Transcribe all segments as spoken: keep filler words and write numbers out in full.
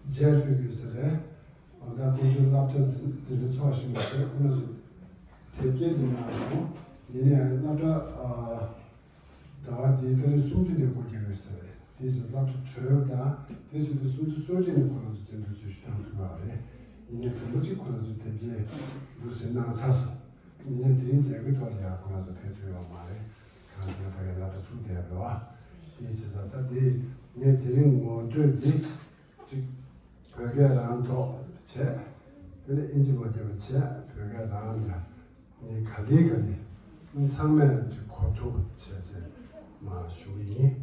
མཇལ་ཕུལ་དགོས་ས་རེད། ད་ཁོང་ཚོའི་སློབ་གྲྭ་འདི་འདྲ་ཚོགས་བཞིན་པ་བྱས། ཁོང་ཚོས་དེབ་སྐྱེལ་དེ་གནང་སོང་། ཡིན་ནའི་སློབ་གྲྭ་ཨ། ཟླ་བ་འདིའི་ཏ་རིག་སུམ་ཅུ་ནས་སྒོ་རྒྱག་ཡོད་ས་རེད། དེ་བཞིན་སློབ་གྲྭ་གྲོལ་བ་དང་དེ་བཞིན་དུ་སུམ་ཅུ་སོ་གཅིག་ནས་ཁོ་རང་ཚོ་རྩེད་འགྲན་ཚོགས་ཞུགས་གནང་ཐུབ་པ་རེད། ཡིན་ནའི་དུམ་བུ་གཅིག་ཁོ་རང་ཚོ་དེབ་སྐྱེལ་འདུག་ཟེར་གནང་ཚར་སོང་། ཡིན་ནའི་དེ་རིང་མཛད་སྒོའི་ཐོག་ལ་ཡང་ཁོ་རང་ཚོ་ཕེབས་ཐུབ་ཡོད་མ་རེད། གང་ཟེར་ན་ཕ་གིའི་སློབ་གྲྭ་ཚུགས་བསྡད་པ་རེད་བ། དེ་བྱས་ཙང་ད་དེ་ངས་དེ་རིང་ངོ་སྤྲོད་འདི་གཅིག་བོད་སྐད་རང་ཐོག་བྱས། དེ་ནས་ཨིན་ཇི་མ་བརྒྱབ་པ་བྱས། བོད་སྐད་རང་ལ་ངས་ག་ལེ་ག་ལེ་ཚང་མས་ཅིག་གོ་ཐུབ་བྱས་བྱས་མར་ཞུ་གི་ཡིན།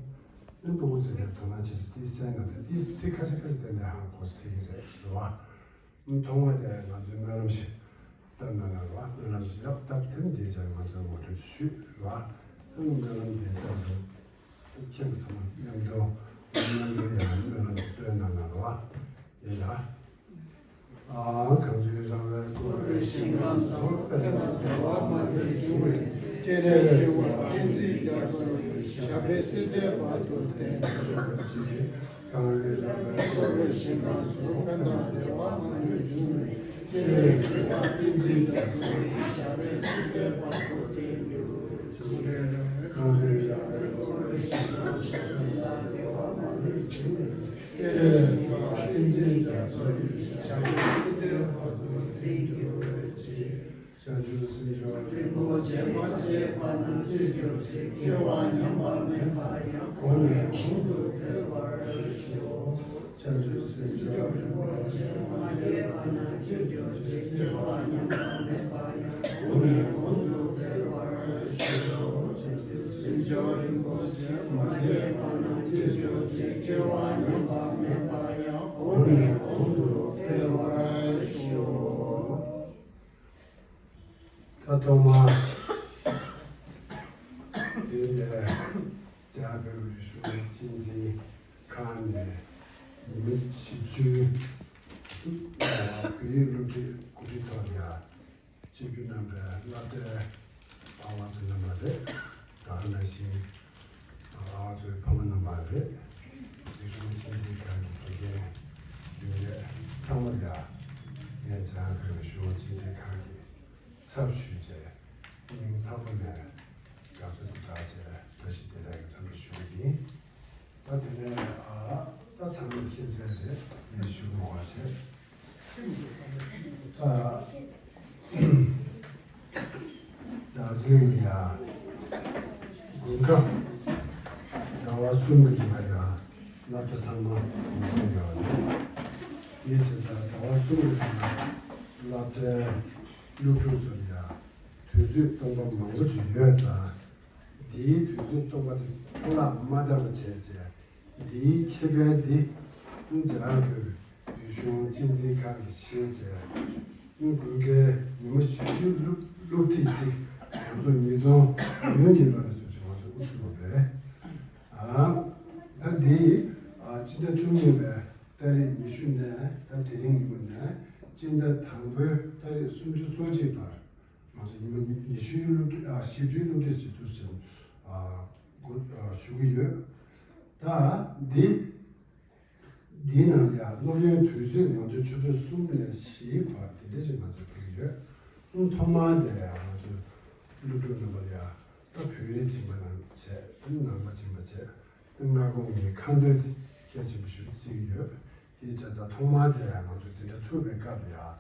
ཨ་ནི་སྤུ་གུ་ཚོས་ཀྱང་དོ་སྣང་བྱས་བྱས་དེ་གསན་གནང་དང་། དེ་ཚིག་ཁ་ཤས་ཁ་ཤས་ཏན་ཏན་ཧ་གོ་སྲིད་ཀྱི་རེད། རེད་བ། ཐོག་མ་དེ་ང་ཚོས་སྨོན་ལམ་ཞིག་བཏབ་གནང་ན་རེད་བ། སྨོན་ལམ་ཞིག་བཏབ་བཏབ་དེ་ནས་དེའི་རྗེས་ང་ཚོས་ངོ་སྤྲོད་ཞུས་རེད་བ། ཨ་ནི་སྨོན་ལམ་དེ་བཏབ་རུང་མཁྱེན་པ་ཚང་མ་མཉམ་དུ་མཉམ་དུ་ཡང་སྨོན་ལམ་བཏོན་གནང་ན་རེད་བ། ཡིན་ད། ཨ། གངས་རིའི་ར་བས་བསྐོར་བའི་ཞིང་ཁམས་སུ། ཕན་དང་བདེ་བ་མ་ལུས་འབྱུང་བའི་ཕྱིར། སྤྱན་རས་གཟིགས་དབང་བསྟན་འཛིན་རྒྱ་མཚོ་ཡི་ཞབས་པད་སྲིད་མཐའི་བར་དུ་བརྟན། གངས་རིའི་ར་བས་བསྐོར་བའི་ཞིང་ཁམས་སུ། ཕན་དང་བདེ་བ་མ་ལུས་འབྱུང་བའི་ཕྱིར། སྤྱན་རས་གཟིགས་དབང་བསྟན་འཛིན་རྒྱ་མཚོ་ཡི་ཞབས་པད་སྲིད་མཐའི་བར་དུ་བརྟན་གྱུར་ཅིག། གངས་རིའི་ར་བས་བསྐོར་བའི་ཞིང་ཁམས་སུ། ཕན་དང་བདེ་བ་མ་ལུས་འབྱུང་བའི་ཕྱིར། སྤྱན་རས་གཟིགས་དབང་བསྟན་འཛིན་རྒྱ་མཚོ་ཡི་ཞབས་པད་སྲིད་མཐའི་བར་དུ་བརྟན་གྱུར་ཅིག། བྱང་ཆུབ་སེམས་མཆོག་རིན་པོ་ཆེ། མ་སྐྱེས་པ་རྣམས་སྐྱེ་གྱུར་ཅིག། སྐྱེ་བ་ཉམས་པ་མེད་པ་ཡང་། གོང་ནས་གོང་དུ་འཕེལ་བར་ཤོག། བྱང་ཆུབ་སེམས་མཆོག་རིན་པོ་ཆེ། མ་སྐྱེས་པ་རྣམས་སྐྱེ་གྱུར་ཅིག། སྐྱེ་བ་ཉམས་པ་མེད་པ་ཡང་། གོང་ནས་གོང་དུ་འཕེལ་བར་ཤོག། བྱང་ཆུབ་སེམས་མཆོག་རིན་པོ་ཆེ། མ་སྐྱེས་པ་རྣམས་སྐྱེ་གྱུར་ཅིག། སྐྱེ་བ་ཉམས་པ་མེད་པ་ཡང་། གོང་ནས་གོང་དུ་འཕེལ་བར་ཤོག། ད་ཐོག་མར་དེ་ནས་འཇམ་དཔལ་རི་གཞུང་གཅེས་འཛིན་ཁང་ནས་ཉི་མ་བཞི་བཅུའི་བོད་ཡིག་སློབ་ཁྲིད་གོ་སྒྲིག་ཐོག་ལ་ཡ་སྤྱོད་བརྒྱུད་གནང་བའི་སློབ་གྲྭའི་ཨ་བ་ཚོ་རྣམ་པ་རེད། ད་ག་ནང་བཞིན་ཨ་བ་ཚོའི་ཕ་མ་རྣམ་པ་རེད། རི་གཞུང་གཅེས་འཛིན་ཁང་གི་དགེ་རྒན་ཡོད་མཁན་ཚང་མ་ལ་ངས་འཇམ་དཔལ་རི་གཞུང་གཅེས་འཛིན་ཁང་གི་ཚབ་ཞུས་བྱས་སྙིང་ཐག་པ་ནས་དགའ་ཚོར་དང་སྦྲགས་བྱས་བཀྲ་ཤིས་བདེ་ལེགས་ཀྱི་འཚམས་འདྲི་ཞུ་གི་ཡིན། ད་དེ་ནས་ཨ་ད་ཚང་མས་མཁྱེན་གསལ་རེད། ངས་ཞུ་མི་དགོས་པ་བྱས། ད་ད་ཅིང་ཡ་དགུན་ཁ་ཟླ་བ་གསུམ་གྱི་རིང་ལ་ཡ་སློབ་གྲྭ་ཚང་མ་གུང་སེང་ཡོད་རེད། དེའི་བྱས་ཙང་ཟླ་བ་གསུམ་གྱི་རིང་ལ་སློབ་གྲྭའི་སློབ་ཕྲུག་ཚོར་ཡ་དུས་ཚོད་སྟོང་པ་མང་པོ་ཞིག་ཡོད་ཙང་། འདིའི་དུས་ཚོད་སྟོང་པ་དེ་འཕྲོ་བརླག་མ་བཏང་བ་བྱས་བྱས། འདིའི་ཁེ་ཕན་འདི་འཇམ་དཔལ་རི་གཞུང་གཅེས་འཛིན་ཁང་གིས་བཞེས་བྱས། དགུན་ཁའི་ཉི་མ་བཞི་བཅུའི་སློབ་སློབ་ཁྲིད་ཅིག་ང་ཚོ་ཉིས་སྟོང་བདུན་གྱི་ལོ་ནས་བཟུང་ཞིག་ང་ཚོ་དབུ་ཚུགས་པ་རེད། ཨ་ད་འདི་ཨ་སྤྱི་ཟླ་བཅུ་གཉིས་པའི་ཏ་རིག་ཉི་ཤུ་ནས་ད་དེ་རིང་ཉིན་མོ་ནས་སྤྱི་ཟླ་དང་པོའི་ཏ་རིག་སུམ་ཅུ་སོ་གཅིག་བར། ང་ཚོ་ཉི་མ་ཉི་ཤུའི་སློབ་ཁྲིད། ཨ་བཞི་བཅུའི་སློབ་ཁྲིད་བྱེད་དུས་ཙམ། ཨ་འགོ་ཨ་ཞུ་གི་ཡོད། ད་འདི་འདིའི་ནང་ལ་ཡང་སློབ་ཡོན་དུས་ཚོད་ང་ཚོའི་ཆུ་ཚོད་གསུམ་ནས་བཞིའི་བར་དེ་འདྲ་ཞིག་ང་ཚོས་ཕུལ་གྱི་ཡོད། ཨང་ཐོག་མ་དེ་ལ་ཡང་ང་ཚོའི་སློབ་ཕྲུག་རྣམ་པ་ལ་ཡང་ད་བོད་ཡིག་སྦྱིན་པ་གནང་བྱས། ཨ་ནི་ནང་པ་སྦྱིན་པ་བྱས། ཨ་ནི་སྔ་དགོང་ངའི་ཁ་འདོན་དེ་གལ་ཆེན་པོ་ཞིག་བརྩི་གི་ཡོད། དེའི་བྱས་ཙང་ཐོག་མ་དེ་ང་ཚོ་འཛིན་གྲྭ་ཚུགས་པའི་སྐབས་ལ་ཡང་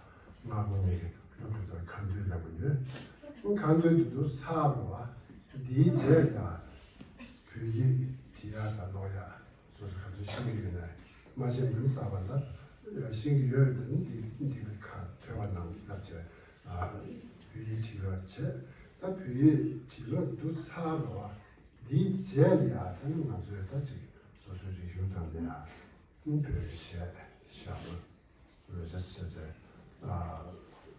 སྔ་དགོང་ངེད་ཀྱི་སློབ་ཕྲུག་ཚོར་ཁ་འདོན་ལབ་ཀྱི་ཡོད། ཁ་འདོན་དེ་འདུག་ཚར་བ། འདིའི་རྗེས་ལ་ཡང་བོད་ཡིག་བྲིས་ཡག་དང་ཀློག་ཡག་སོ་སོ་ག་ཚོད་ཤེས་ཀྱི་ཡོད་ན། མ་ཤེས་མིན་གསར་པ་ལ་ཤེས་ཀྱི་ཡོད་དེ་ནི་འདི་འདི་ལ་ཁ་ཐོས་པ་གནང་ལབ་བྱས། ཨ་བོད་ཡིག་བྲིས་ཀློག་བྱས། ད་བོད་ཡིག་བྲིས་ཀློག་འདུག་ཚར་བ། འདིའི་རྗེས་ལ་ཡང་ད་ནི་ང་ཚོས་ད་ཅིག་སོ་སོའི་རིག་གཞུང་དང་ལྡན་ཡག་བོད་གཞས་ཞབས་བྲོ་རོལ་ཆ་བྱས་ཏེ་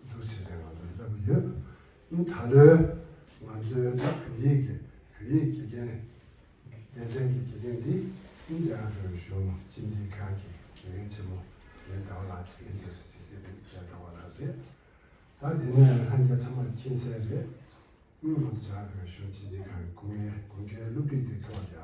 འདུག་ཟེར་ཏེ་ང་ཚོས་ལབ་ཀྱི་ཡོད། ད་ལོའི་ང་ཚོའི་ད་བོད་ཡིག་གི་བོད་ཡིག་དགེ་རྒན་སྡེ་ཚན་གྱི་དགེ་རྒན་འདི་འཇམ་དབྱངས་བོད་གཞུང་གཅེས་འཛིན་ཁང་གི་དགེ་རྒན་ཆེན་མོ་རྒན་ཟླ་བ་ལགས་ཚེ་རིང་དེ་རུ་སི་སི་པའི་རྒན་ཟླ་བ་ལགས་རེད། ད་འདི་ནས་ལྷན་རྒྱས་ཚང་མ་མཁྱེན་གསལ་རེད། ང་ཚོ་འཇམ་དབྱངས་བོད་གཞུང་གཅེས་འཛིན་ཁང་གི་དགུན་ཁའི་དགུན་ཁའི་སློབ་ཁྲིད་དེ་ཐོག་ལ་ཡ་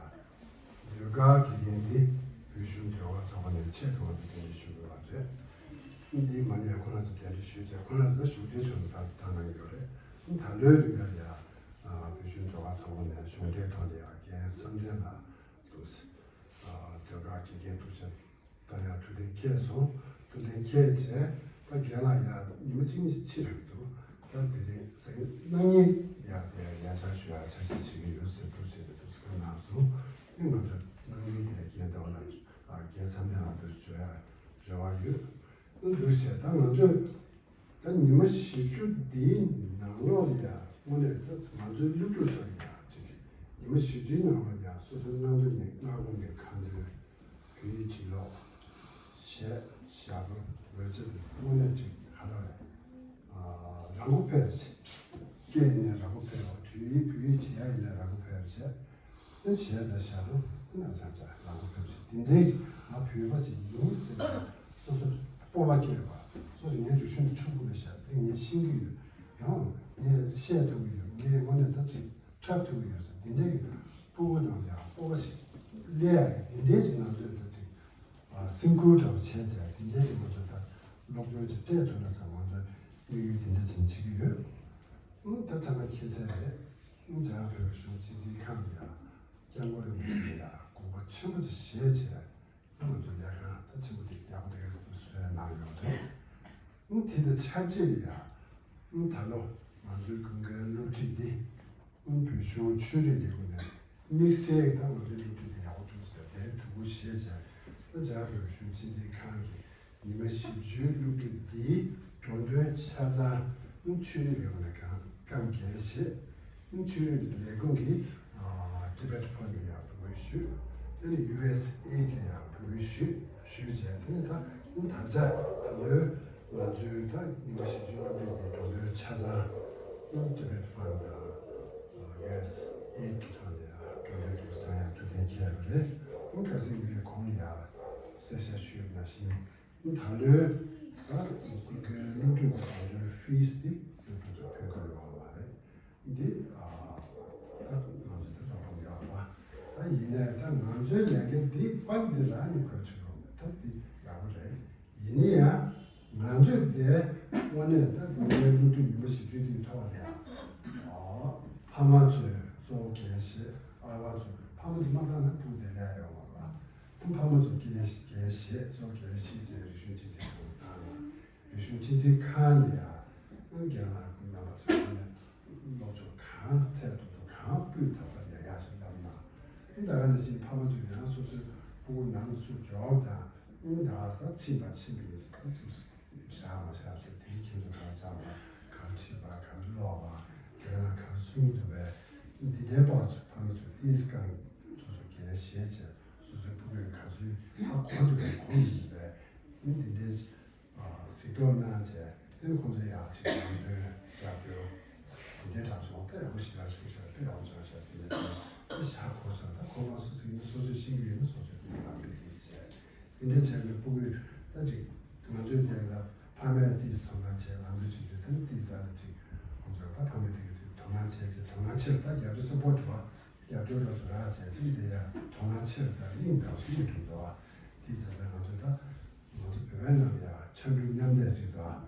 ཟློས་གར་དགེ་རྒན་འདི་ བོད་གཞུང་ཟློས་གར་ཚོགས་པ་ནས་ཆེད་དུ་བ་དེ་གདན་འདྲེན་ཞུ་དགོས་པ་རེད། འདི་མ་ཉེས་ཁོ་རང་ཚོ་གདན་འདྲེན་ཞུས་བྱས་ཁོ་རང་ཚོ་བཞུགས་གདན་ཚོ་ད་ད་གནང་ཡོད་རེད། ད་ལོའི་རིང་ལ་ཡ་བོད་གཞུང་ཟློས་གར་ཚོགས་པ་ནས་གཞུང་འབྲེལ་ཐོག་ནས་ཡ་རྒན་བསམ་གཏན་ལགས་འདུག་ཟློས་གར་དགེ་རྒན་ཐུགས་རྗེ་ད་ཡང་ཐུགས་གཏན་འཁེལ་སོང་། ཐུགས་གཏན་འཁེལ་བྱས་ད་རྒན་ལགས་ཡ་ཉི་མ་གཅིག་གཉིས་ཕྱིན་པ་འདུག་ད་དེ་རིང་གཟའ་སྤེན་པ་གནངས་ཉིན་ཡ་དེ་ཡ་ལས་འཆར་ཞུ་ཡ་འཆར་གཞི་བྱེད་ཀྱི་ཡོད་ཟེར་འདུག་ཟེར་ཏེ་འདུག་སེ་གནང་སོང་། དེ་ང་ཚོ་གནངས་ཉིན་དེ་རྒན་ཟླ་བ་ལགས་རྒན་བསམ་གཏན་ལགས་འདུག་བརྗོད་ཡ་རེ་བ་ཡོད། འདུག་བྱས་ད་ང་ཚོས་ད་ཉི་མ་བཞི་བཅུ་འདིའི་ནང་ལོགས་ལ་ཡ་དངོས་གནས་ད་ང་ཚོའི་སློབ་ཕྲུག་ཚོ་ལ་ཡ་གཅིག་གི་ཉི་མ་བཞི་བཅུའི་ནང་ལོགས་ལ་ཡ་སོ་སོའི་སྔ་དུས་ནས་སྔ་དགོང་ནས་གང་འདོད་བོད་ཡིག་བྲིས་ཀློག་གཞས་ཞབས་བྲོ་འོལ་ཚོད་དེ་དངོས་གནས་ཅིག་ག་རེ་རེད། རང་མགོ་ཕེབས་པ་བྱེད། སྐད་ཡིན་ནའི་རང་མགོ་ཕེབས་པ། བོད་ཡིག་བོད་ཡིག་བྲིས་ཡ་ཡིན་ནའི་རང་མགོ་ཕེབས་པ་བྱེད། དེ་གཞས་དང་ཞབས་བྲོ་དེ་ན་ཆ་ཆ་རང་མགོ་ཕེབས་པ་བྱེད། དེ་འདྲའི་ང་བོད་པ་ཅིག་ཡིན་ཟེར་ནས་སོ་སོ་སྤོབས་པ་སྐྱེ་དགོས་པ། སོ་སོ་ངའི་རིག་གཞུང་དེ་ཕྱུག་པོ་རེད་ཤག་དེ་ངས་ཤེས་ཀྱི་ཡོད། ཡང་ངས་བཤད་ཐུབ་ཀྱི་ཡོད། ངས་དངོས་གནས་ད་ཅིག་འཁྲབ་ཐུབ་ཀྱི་ཡོད་ཟེར། དེ་འདྲའི་གི་སྤུ་གུ་ནང་ལ་ཡང་སྤོབས་པ་ཞིག་སླེབས་ཡ་གི་དེ་འདྲའི་ཅིག་ང་ཚོས་ད་ཅིག་ཨ་སེམས་ཁུར་འདྲ་བོ་བྱས་བྱས་དེ་འདྲའི་ཅིག་ང་ཚོས་ད་སློབ་སྦྱོང་ཅིག་སྤྲད་ཐུབ་ན་བསམ་ང་ཚོས་དམིགས་ཡུལ་དེ་འདྲ་ཅིག་བྱེད་ཀྱི་ཡོད། ཨུམ་ད་ཚང་མ་མཁྱེན་གསལ་རེད། ཨུམ་རྒྱ་གར་བོད་གཞུང་སྤྱི་འཐུས་ཁང་གི་ཡ་སྐྱབས་མགོན་རིན་པོ་ཆེ་ལ་ཡ་དགོངས་པ་ཆེན་པོ་ཅིག་བཞེས་བྱས། ང་ཚོ་ལས་ཁང་ད་ཆེན་པོ་དེ་ཡག་པོ་དེ་ག་ཚོད་བཟོས་གནང་ཡོད་རེད། ཨང་དེ་དང་ཆབས་ཅིག་ལ་ཡ། ཨང་ད་ལོ་ང་ཚོའི་དགུན་ཁའི་སློབ་ཁྲིད་འདི། ཨང་བོད་གཞུང་ཆོས་རིག་ལས་ཁུངས་ནས་དམིགས་བསལ་གྱི་ད་ང་ཚོའི་སློབ་ཁྲིད་འདི་ཡག་པོ་འདུག་ཟེར་དེ་དུས་འགོ་བཞེས་བྱས། ད་རྒྱ་གར་བོད་གཞུང་སྤྱི་འཐུས་ཁང་གི་ཉི་མ་བཞི་བཅུའི་སློབ་ཁྲིད་འདིའི་འགྲོ་གྲོན་ཆ་ཚང་ཨང་ཆོས་རིག་ལས་ཁུངས་ནས་གང་། བཀའ་འགན་བཞེས། ཨང་ཆོས་རིག་ལས་ཁུངས་ཀྱིས་ཨ་Tibet Fund ལ་ཡང་འབོད་སྐུལ་ཞུས། དེ་ནས་ཡུ་ཨེས་ཨེ་ཌི་ལ་ཡང་འབོད་སྐུལ་ཞུས། ཞུས་བྱས་དེ་ནས་ད་ཨང་ད་ཆ་ད་ལོའི་ང་ཚོའི་ད་ཉི་མ་བཞི་བཅུ་སློབ་ཁྲིད་ཀྱི་འགྲོ་གྲོན་ཆ་ཚང་ཨང་Tibet Fund དང་ཡུ་ཨེས་ཨེ་ཌི་ཀྱི་ཐོག་ནས་ཡང་འགྲོ་གྲོན་དུ་ད་ཡང་ཐུགས་གཏན་འཁེལ་བ་རེད། ཨང་གལ་སྲིད་ངས་གོང་ལ་ཡང་གསལ་བཤད་ཞུས་པ་ནང་བཞིན། ད་ལོའི་ད་སློབ་ཁྲིད་ཀྱི་ད་ལོའི་ཕིས་དེ་སློབ་ཕྲུག་ཚོ་ཕུལ་དགོས་ཡོད་མ་རེད། འདི་ཨ་ད་ང་ཚོ་ད་རོགས་རམ་ཡོད་པ། ད་ཡིན་ནའི་ད་ང་ཚོའི་ལས་འགན་འདི་ཕམ་འདི་རང་ནས་གོ་ཆོད་རོགས་མེད། ད་འདི་ཡག་པོ་རེད། ཡིན་ན་ཡང་ང་ཚོས་དེ་དངོས་གནས་ད་དགུན་ཁའི་སློབ་ཁྲིད་ཉི་མ་བཞི་བཅུ་དེའི་ཐོག་ནས་ཨ་ཕ་མ་ཚོས་གཙོ་བོ་འགན་བཞེས། ཨ་བ་ཚོས་ཕ་མ་ཚོ་མ་བཏང་ན་ཕྲུ་གུ་དེ་ལས་ཡོང་མ་རེད། ཕ་མ་ཚོ་འགན་འགན་བཞེས། གཙོ་འགན་བཞེས་བྱས་རིག་གཞུང་སྤྱི་ཚོགས་ཐོག་བཏང་ནས་རིག་གཞུང་སྤྱི་ཚོགས་ཁང་ནས་ཡང་རྒན་ལགས་རྣམ་པ་ཚོས་ནས་སློབ་སྦྱོང་གང་ཚད་ཐུབ་ཐུབ་གང་སྤུས་དག་པ་ཡག་ཡག་ཞིག་བསླབ་ན། ད་ག་ནང་བཞིན་ཕ་མ་ཚོས་ཡང་སོ་སོའི་ཕྲུ་གུ་ནང་དུ་ཚུར་འབྱོར་དང་ད་ག་ས་ཕྱིན་པ་ཕྱིན་པ་ཡིན་ས་ཐུག་བཞག་མ་བཞག་ཟེར་དེའི་ཁྱེད་ཚོ་ག་རེ་བྱ་བ། ག་རེ་བྲིས་པ། ག་རེ་ཀློག་པ། རྒན་ལགས་ག་རེ་གསུང་གི་འདུག་པས། འདི་འདྲའི་པ་ཚོ་ཕ་མ་ཚོས་ཏིས་ཀང་སོ་སོ་འགན་བཞེས་བྱས་སོ་སོའི་ཕྲུ་གུས་ག་ཚོད་ཧ་གོ་འདུག་པས་གོ་མི་འདུག་པས། འདི་འདྲའི་གཟིགས་རྟོག་གནང་བྱས་དེ་ནི་ཁོང་ཚོའི་ཡག་ཅིག་ལམ་སྟོན་རྒྱབ་སྐྱོར་འདི་འདྲའི་གྲབས་སོང་ད་ཡག་པོ་ཞེ་དྲག་བྱུང་ཤག་དཔེ་ཡག་པོ་བྱུང་ཤག་དེ་འདྲ་ཅིག་ད་ཞག་གོ་སོང་ད་གོ་མ་སོང་ཟེར་ན་སོ་སོས་ཤེས་ཀྱི་ཡོད་ན་སོ་སོས་ཏིས་ཀང་འདི་འདྲ་བྱས། དེ་འདྲ་བྱས་ནས་ཕྲུ་གུས་ད་ཅིག་ང་ཚོའི་དེ་ལ་ཕ་མས་ཏིས་དོ་སྣང་བྱས། ང་ཚོས་བྱེད་དུས་ད་ཏིས་ཨ་ལ་ཅིག་ང་ཚོས་ད་ཕ་མས་ཏིས་ཅིག་དོ་སྣང་བྱས་ཅིག་དོ་སྣང་ཆེ་རུ་ད་རྒྱབ་སྐྱོར་སབ་པོར་ཊི་བ་རྒྱབ་སྐྱོར་རོགས་ཚོ་རག་བྱས་དེ་འདི་ཡ་དོ་སྣང་ཆེ་རུ་ད་གླིང་དང་གླིང་གྲུབ་འདུག་ཨ། དེ་བྱས་ཙང་ང་ཚོས་ད་ང་ཚོ་བོད་པའི་ནང་ལ་ཡ་འཆམ་མཐུན་མཉམ་གནས་ཟེར་འདུག་ཨ།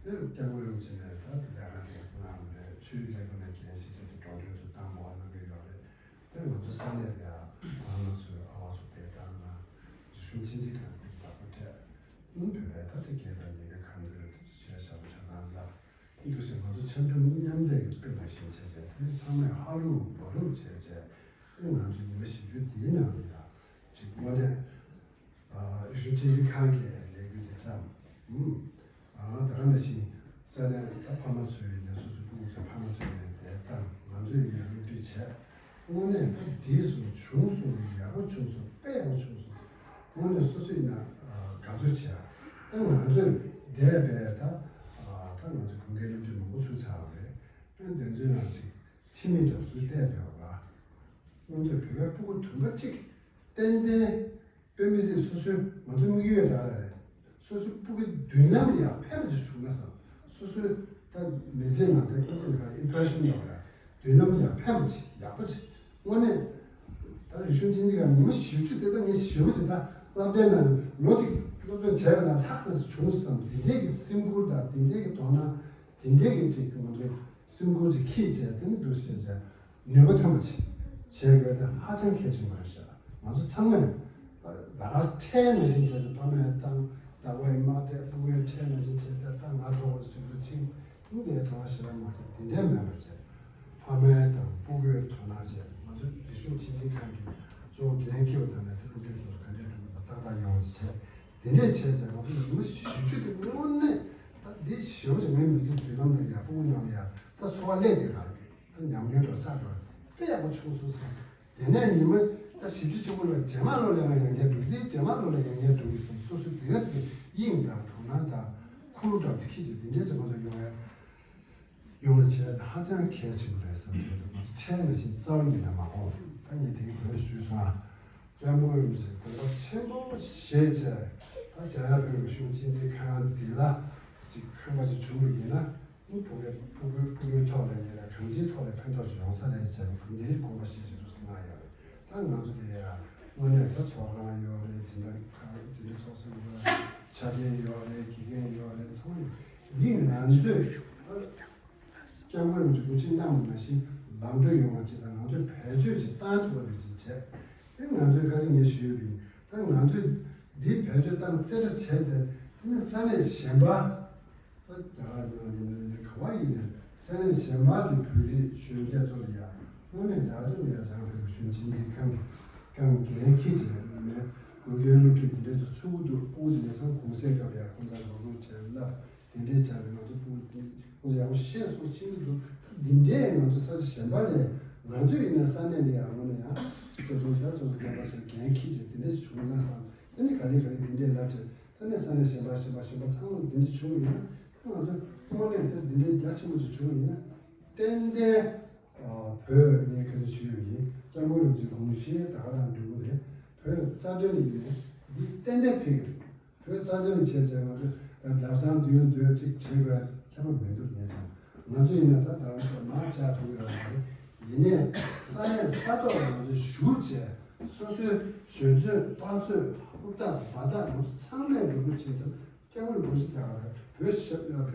དེ་སྐྱབས་མགོན་རིན་པོ་ཆེ་ནས་ད་དེ་ལས་ཀ་དེ་ག་ཚོད་གནང་བ་རེད། ཆོས་རིག་ལས་ཁུངས་ནས་འགན་བཞེས་བྱས་ཏེ་འགྲོ་གྲོན་ཚོ་བཏང་དགོས་པ་གནང་གི་ཡོད་རེད། དེ་ང་ཚོ་ས་གནས་ལ་ཡང་ཕ་མ་ཚོས་ཨ་བ་ཚོ་དེ་ལྟར་ན་རིག་གཞུང་ཆེན་འཛིན་ཁང་གི་བདག་པོ་སྤྲད། ཨུམ་བོད་པའི་ད་ཚེ་སྐྱེས་དང་ཉེ་ཁའི་ཁ་འདོན་ཞེས་བྱ་བ་ཆ་ཚང་ལ་འདུག་ཟེར། ང་ཚོ་འཆམ་མཐུན་མཉམ་གནས་ཀྱི་དཔེ་ནང་བཞིན་བྱས་བྱས་དེ་ཚང་མས་ཧ་རུབ་བ་རུབ་བྱས་བྱས་དེ་ང་ཚོ་ཉི་མ་བཞི་བཅུ་འདིའི་ནང་ལ་ཡང་ཅིག་དངོས་གནས། ཨ་རིག་གཞུང་ཆེད་འཛིན་ཁང་གི་ལས་འགུལ་དེ་བརྩམས། ཨུམ། ཨ་ད་ག་ནང་བཞིན་ས་གནས་ད་ཕ་མ་ཚོས་ཡིན་ན་སོ་སོའི་ཕྲུ་གུ་ཚོ་ཕ་མ་ཚོས་ཡིན་ན་དེ་བཏང་། ང་ཚོས་ཡིན་ན་སློབ་ཁྲིད་བྱས། དངོས་གནས་ད་འགྲིག་སོང་། བྱུང་སོང་། ཡག་པོ་བྱུང་སོང་། དཔེ་ཡག་པོ་བྱུང་སོང་། དངོས་གནས་སོ་སོ་ཡིན་ན་ཨ་དགའ་ཚོར་བྱས། ཨ་ང་ཚོས་འདས་པའི་ད་ཨ་ད་ང་ཚོ་དགུན་ཁའི་སློབ་ཁྲིད་མང་པོ་ཚུགས་ཚར་བ་རེད། ཨ་དེ་ཚོའི་ནང་ཅིག་ཕྱི་མིག་ཙམ་སུ་བལྟས་བསྡད་པ་ར། ང་ཚོས་བོད་པའི་ཕྲུ་གུ་དུམ་པ་གཅིག་ཏན་ཏན། དཔེ་མི་སྲིད་སོ་སོའི་ང་ཚོའི་དམིགས་ཡུལ་ད་ར་རེད། སོ་སོའི་ཕྲུ་གུའི་མདུན་ལམ་ལ་ཡང་ཕན་པ་ཅིག་བྱུང་ན་བསམ། སོ་སོའི་ད་མི་ཚེ་ནང་ད་ཨིན་ཇིའི་ནང་ཨིམ་པྲེ་ཤན་ཡོད་རེད། མདུན་ལམ་ལ་ཡང་ཕན་པ་ཅིག་ཡག་པོ་ཅིག་དངོས་གནས་ད་རིག་གཞུང་ཆེན་འཛིན་ཁང་ཉི་མ་བཞི་བཅུ་དེ་ད་ངས་ཞེ་པོ་ཅིག་ད་ སློབ་གྲྭའི་ནང་ལོ་གཅིག་སློབ་སྦྱོང་བྱས་པ་ན་ལྷག་ཙམ་ཞིག་བྱུང་བསམ། དེ་འདྲའི་གི་སེམས་ཁུར་དང་དེ་འདྲའི་གི་དོ་སྣང་། དེ་འདྲའི་གི་ཅིག་ང་ཚོ་སེམས་ཁུར་ཅིག་འཁྱེར་བྱས། དེ་ནི་འདུག་བྱས་བྱས་ནུས་པ་ཐོན་པ་ཅིག་བྱེད་དགོས་དེ་ཧ་ཅང་གལ་ཆེན་པོ་རེད་ཤག་ང་ཚོ་ཚང་མས་ད་ག་ཁྲལ་ནང་བཞིན་བྱས་ཏེ་ཕ་མས་བཏང་། ཟླ་བའི་མ་སྤྲད། ཕྲུ་གུའི་ཁྲལ་ནང་བཞིན་བྱས་ཏེ་ད་ང་འགྲོ་དགོས་ཟེར་དུས་ཕྱིན། ཨང་། དེའི་དོ་སྣང་ཞེ་དྲག་མ་བྱས། དེ་འདྲའི་མེད་པ་བྱས། ཕ་མའི་དང་སྤུ་གུའི་དོ་སྣང་བྱས། ང་ཚོ་རིག་གཞུང་ཆེད་འཛིན་ཁང་གི་གཙོ་བོ་འགན་འཁྱེར་བ་དང་ནས་དེ་སློབ་གྲྭའི་སློབ་གསོ་ག་འདྲས་སྒྲུབ་དགོས་དང་ཏག་ཏག་ཡོང་བ་བྱས། དེ་འདྲས་བྱས་བྱས་ང་ཚོ་ཉི་མ་བཞི་བཅུ་དེ་དངོས་གནས་ད་འདི་ཞེ་པོ་ཅིག་ངའི་མི་ཚེ་མདུན་ལམ་ལ་ཡ་སྤུ་གུ་ནང་ལ་ཡ་ད་འཚོ་བ་སླེབས་དེ་རག་གི་ད་ཉམས་མྱོང་ར་བསགས་འགྲོ་དཔེ་ཡག་པོ་བྱུང་སོང་བསམ། དེ་ནས་ཉི་མ་ད་བཞི་བཅུ་ཆེན་པོ་ལ་རྗེས་མ་ལོ་ལ་ང་ཡང་བསྐྱར་འགྲོ་གི། རྗེས་མ་ལོ་ལ་ཡང་བསྐྱར་འགྲོ་གི་བསམ། སོ་སོའི་དེ་ག་ཅིག་གི་དབྱིངས་དང་དོ་སྣང་དང་ཁུར་འདྲ་ཅིག་ཁྱེར་ཅིག་དེ་འདྲས་ཅིག་ང་ཚོ་ཡོང་བས། ཡོང་བ་བྱས་ཏེ་ཧ་ཅང་གལ་ཆེན་པོ་རེད་བསམ་གྱི་འདུག་ཁྲལ་ནང་བཞིན་རྩ་བ་ཉིད་ནས་མ་དགོངས། ད་ངས་དེ་གི་བོད་ཞུས་སོང་ཨ། སྐྱབས་མགོན་རིན་པོ་ཆེས་དགོངས་པ་ཆེན་པོ་བཞེས་བྱས། ད་འཇམ་དབྱངས་བོད་རིག་གཞུང་གཅེས་འཛིན་ཁང་འདི་ལ་ཅིག་ཁང་པ་ཅིག་བྱུང་བ་ཡིན་ན། ཨུ། ཕྲུ་གུའི་ཕྲུ་གུའི་ཕྲུ་གུའི་ཐོག་ལ་ཡིན་ན་གང་ཅིའི་ཐོག་ལ་ཕན་ཐོགས་ཡོང་ས་རེད་བྱས་པ་འདིའི་དགོངས་པ་བཞེས་བྱས་འདུག་སེ་གནང་ཡོད་རེད། ད་ང་ཚོ་དེ་ཡང་དངོས་གནས་ད་ཚོགས་ཁང་ཡོད་རེད། འཛིན་གྲྭ་ཁང་འཛིན་གྲྭ་ཚོགས་ས་ཡོད་རེད། ཆ་རྐྱེན་ཡོད་རེད། དགེ་རྒན་ཡོད་རེད། ཚང་མ་འདི་ང་ཚོས་སྐྱབས་མགོན་རིན་པོ་ཆེ་གོ་སྒྲིག་གནང་བ་ནང་བཞིན་ལམ་འགྲོ་ཡོང་བ་ཅིག་དང་། ང་ཚོས་བེད་སྤྱོད་ཅིག་བཏང་ཐུབ་པ་རེད་ཅེས་བྱས། དེ་ང་ཚོས་ཁ་སང་ངས་ཞུས་པ་ཡིན། ད་ང་ཚོས་འདི་བེད་སྤྱོད་བཏང་རྩེ་གྲ་བྱས་ཏེ། དེ་ནི་ས་གནས་གཞན་པ། ད་རྒྱ་གར་ནང་ཡིན་ན་ག་བ་ཡིན་ན་ས་གནས་གཞན་པ་གི་བོད་རིགས་གཞོན་སྐྱེས་ཚོ་ལ་ཡང་དངོས་གནས་ད་གཟོད་ངས་ཡ་ཚང་བོད་ཀྱི་གཞོན་ཆེན་འཛིན་ཁང་གང་འགན་འཁྱེར་བྱས། ནི་མེད་དགོན་སྡེའི་སློབ་ཕྲུག་འདི་འདྲས་ཚོ་ཚུགས་འདུག་ཕྲུ་གུ་འདི་ལས་ཚང་གུང་སེང་སྐབས་ཡ་ཁོང་ཚང་ལོ་ལོ་བྱས་བསླབ། དེ་འདྲས་བྱས་ནས་ང་ཚོ་ཕྲུ་གུ་འདི་ཁོང་ཚོ་ཡག་པོ་ཤེས་སོང་ཤེས་ཀྱི་འདུག་འདི་འདྲས་ང་ཚོ་ས་ཆ་གཞན་པ་ལས་ང་ཚོ་ཡིན་ན་ས་གནས་ལ་ཡང་དངོས་གནས་ཡང་ཚོ་ཚོ་ཡ་ཚོ་ཚོ་རྒན་པ་ཚོས་འགན་འཁྱེར་བྱས་དེ་འདྲས་བྱུང་ན་བསམ། དེ་ནི་ག་རེ་ག་རེ་འདི་འདྲས་ལབ་བྱས། ད་ནི་ས་གནས་གཞན་པ་གཞན་པ་གཞན་པ་ཚང་མ་འདི་འདྲ་བྱུང་བ་ཡིན་ན། ད་ང་ཚོ་དངོས་གནས་ད་འདི་འདྲའི་རྒྱ་ཆེན་པོ་ཅིག་བྱུང་བ་ཡིན་ན། ཏན་ཏན་ཨ་བོད་ངས་ག་ཚོད་ཞུས་པ་ཡིན། སྐྱབས་མགོན་རིན་པོ་ཆེ་དགོངས་བཞེས་ད་ག་རང་འགྲུབ་ཀྱི་རེད། བོད་རྩ་དོན་ཡིན་ནའི་འདི་ཏན་ཏན་ཕན་གྱི་རེད། བོད་རྩ་དོན་བྱས་ཚེ་ང་ཚོ་ལམ་སང་མདུན་སྡོད་ཅིག་བྱེད་དགོས་ཁྱད་པར་མི་འདུག་ངས་ཀྱང་ང་ཚོ་ཡིན་ན་ད་ད་རང་ཚོ་མར་བཅར་ཐུབ་ཀྱི་ཡོད་མ་རེད། ཡིན་ནའི་ས་གནས་ས་ཐོག་ལ་ང་ཚོ་བཞུགས་བྱས་སོ་སོའི་གཞོན་ཚོད་དཔའ་ཚོད་ཧུར་ཐག་འབད་ཐག་ང་ཚོ་ཚང་མས་འགྲོ་ཁུལ་བྱས་ཙང་། སྐྱབས་མགོན་རིན་པོ་ཆེ་དེ་ག་རང་བོད་ཞབས་བོད་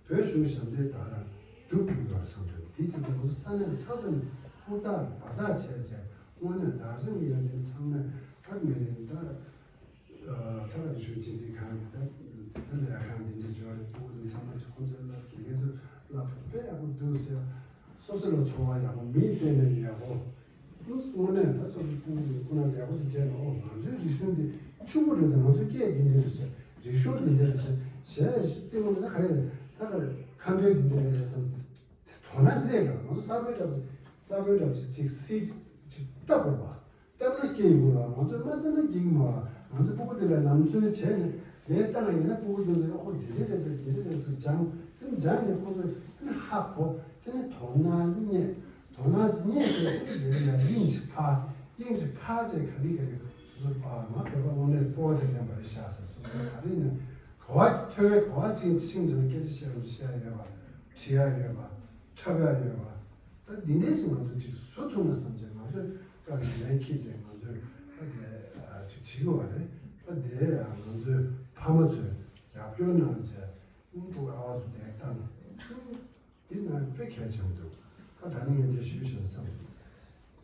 བོད་གཞུང་ཞབས་འདེགས་དེ་ག་རང་སྒྲུབ་ཐུབ་ཡོད་རེད་བསམ་གྱི་འདུག་དེ་བྱས་ཙང་ང་ཚོ་ས་གནས་ས་ཐོག་ནས་ཧུར་ཐག་འབད་ཐག་བྱས་བྱས་དངོས་གནས་ད་གཟོད་ངས་འདི་ཚང་མས་ཕར་མེད་ད། ཨ་ད་ག་རེ་ཞུ། གཅེས་འཛིན་ཁང་གི་ད་ད་ལས་ཁང་འདི་འདྲ་འབྱོར་རེད། ཕྲུ་གུ་དང་ཚང་མ་ཚོ་ཁོང་ཚོའི་བསླབ། དགེ་རྒན་ཚོས་བསླབ་དཔེ་ཡག་པོ་འདུག་ཟེར། སོ་སོ་ལ་ཚོར་བ་ཡག་པོ། མིས་བལྟས་ནས་ཡག་པོ། དངོས་གནས་ད་ཚོ་ཕྲུ་གུ་ཁོ་ན་ཡག་པོ་ཞིག་བྱས་ན། ཨོ་ང་ཚོའི་རིག་གཞུང་འདི་ཕྱུག་པོ་རེད་དང་། ང་ཚོའི་སྐད་འདི་འདྲ་རེད་ཟེར། རིག་གཞུང་འདི་འདྲ་རེད་ཟེར། གཞས་ཤིག་སྟེང་ལ་ད་ག་རེ་རེད། ད་ག་རེ་ཁ་འདོན་འདི་འདྲ་རེད་བསམ། དོ་སྣང་ཞིག་སླེབས་པ། ང་ཚོ་གསར་པའི་འདྲ་པོ་ཞིག་གསར་པའི་འདྲ་པོ་ཞིག་ཅིག་སྲིད་ཅིག་བཏབ་དགོས་པ། བཏབ་ན་སྐྱེ་ཡོང་ར། ང་ཚོས་མ་བཏབ་ན་སྐྱེ་གི་མ་ར། ང་ཚོ་ཕྲུ་གུ་དེ་ལ་ལམ་སྟོན་བྱས་ནས་དེ་བཏང་ཡིན་ན། ཕྲུ་གུ་དེ་ཚོས་ཨོ་འདི་འདྲ་རེད་ཟེར། འདི་འདྲ་རེད་ཟེར་སྦྱངས། དེ་སྦྱངས་ནས་ཁོ་ཚོས་དེ་ནས་ཧ་གོ། དེ་ནས་དོ་སྣང་རྙེད། དོ་སྣང་རྙེད་དེ་དེ་ལ་ཡང་དབྱིངས་ཅིག་འཕར། དབྱིངས་ཅིག་འཕར་བྱས་ག་ལེ་ག་ལེ་སོ་སོ་ཨ་མ་བོད་པ་དངོས་གནས་སྤོབས་པ་དང་ལྡན་པ་རེད་ཤག་ཟེར། སོ་སོ་ག་རེ་ཡིན་ན་ག་བ་ཐོས་པའི་ག་བ་ཅིག་ཤིང་ཚོར་སྐད་ཆ་བཤད་རུང་བཤད་ཡ་ཡོད་པ། བྲིས་ཡ་ཡོད་པ། འཁྲབ་ཡ་ཡོད་པ། ད་འདི་འདྲས་སུ་ང་ཚོ་ཅིག་བཟོ་ཐུབ་ན་བསམ་བྱས། ང་ཚོས་སྐབས་ལ་ལན་ཁྱེད་ཅེས་ང་ཚོས་ད་དེ་ཅིག་བྱེད་དགོས་པ་རེད། ད་དེ་ཡང་ང་ཚོའི་ཕ་མ་ཚོས་རྒྱབ་སྐྱོར་གནང་བྱས། ཨུམ་ཕྲུ་གུ་ཨ་བ་ཚོ་དེ་བཏང་། འདི་ན་དཔེ་གལ་ཆེན་པོ་འདུག་ད་ད་ནི་ངས་འདི་ཞུས་ཤིང་བསམ་སོང་།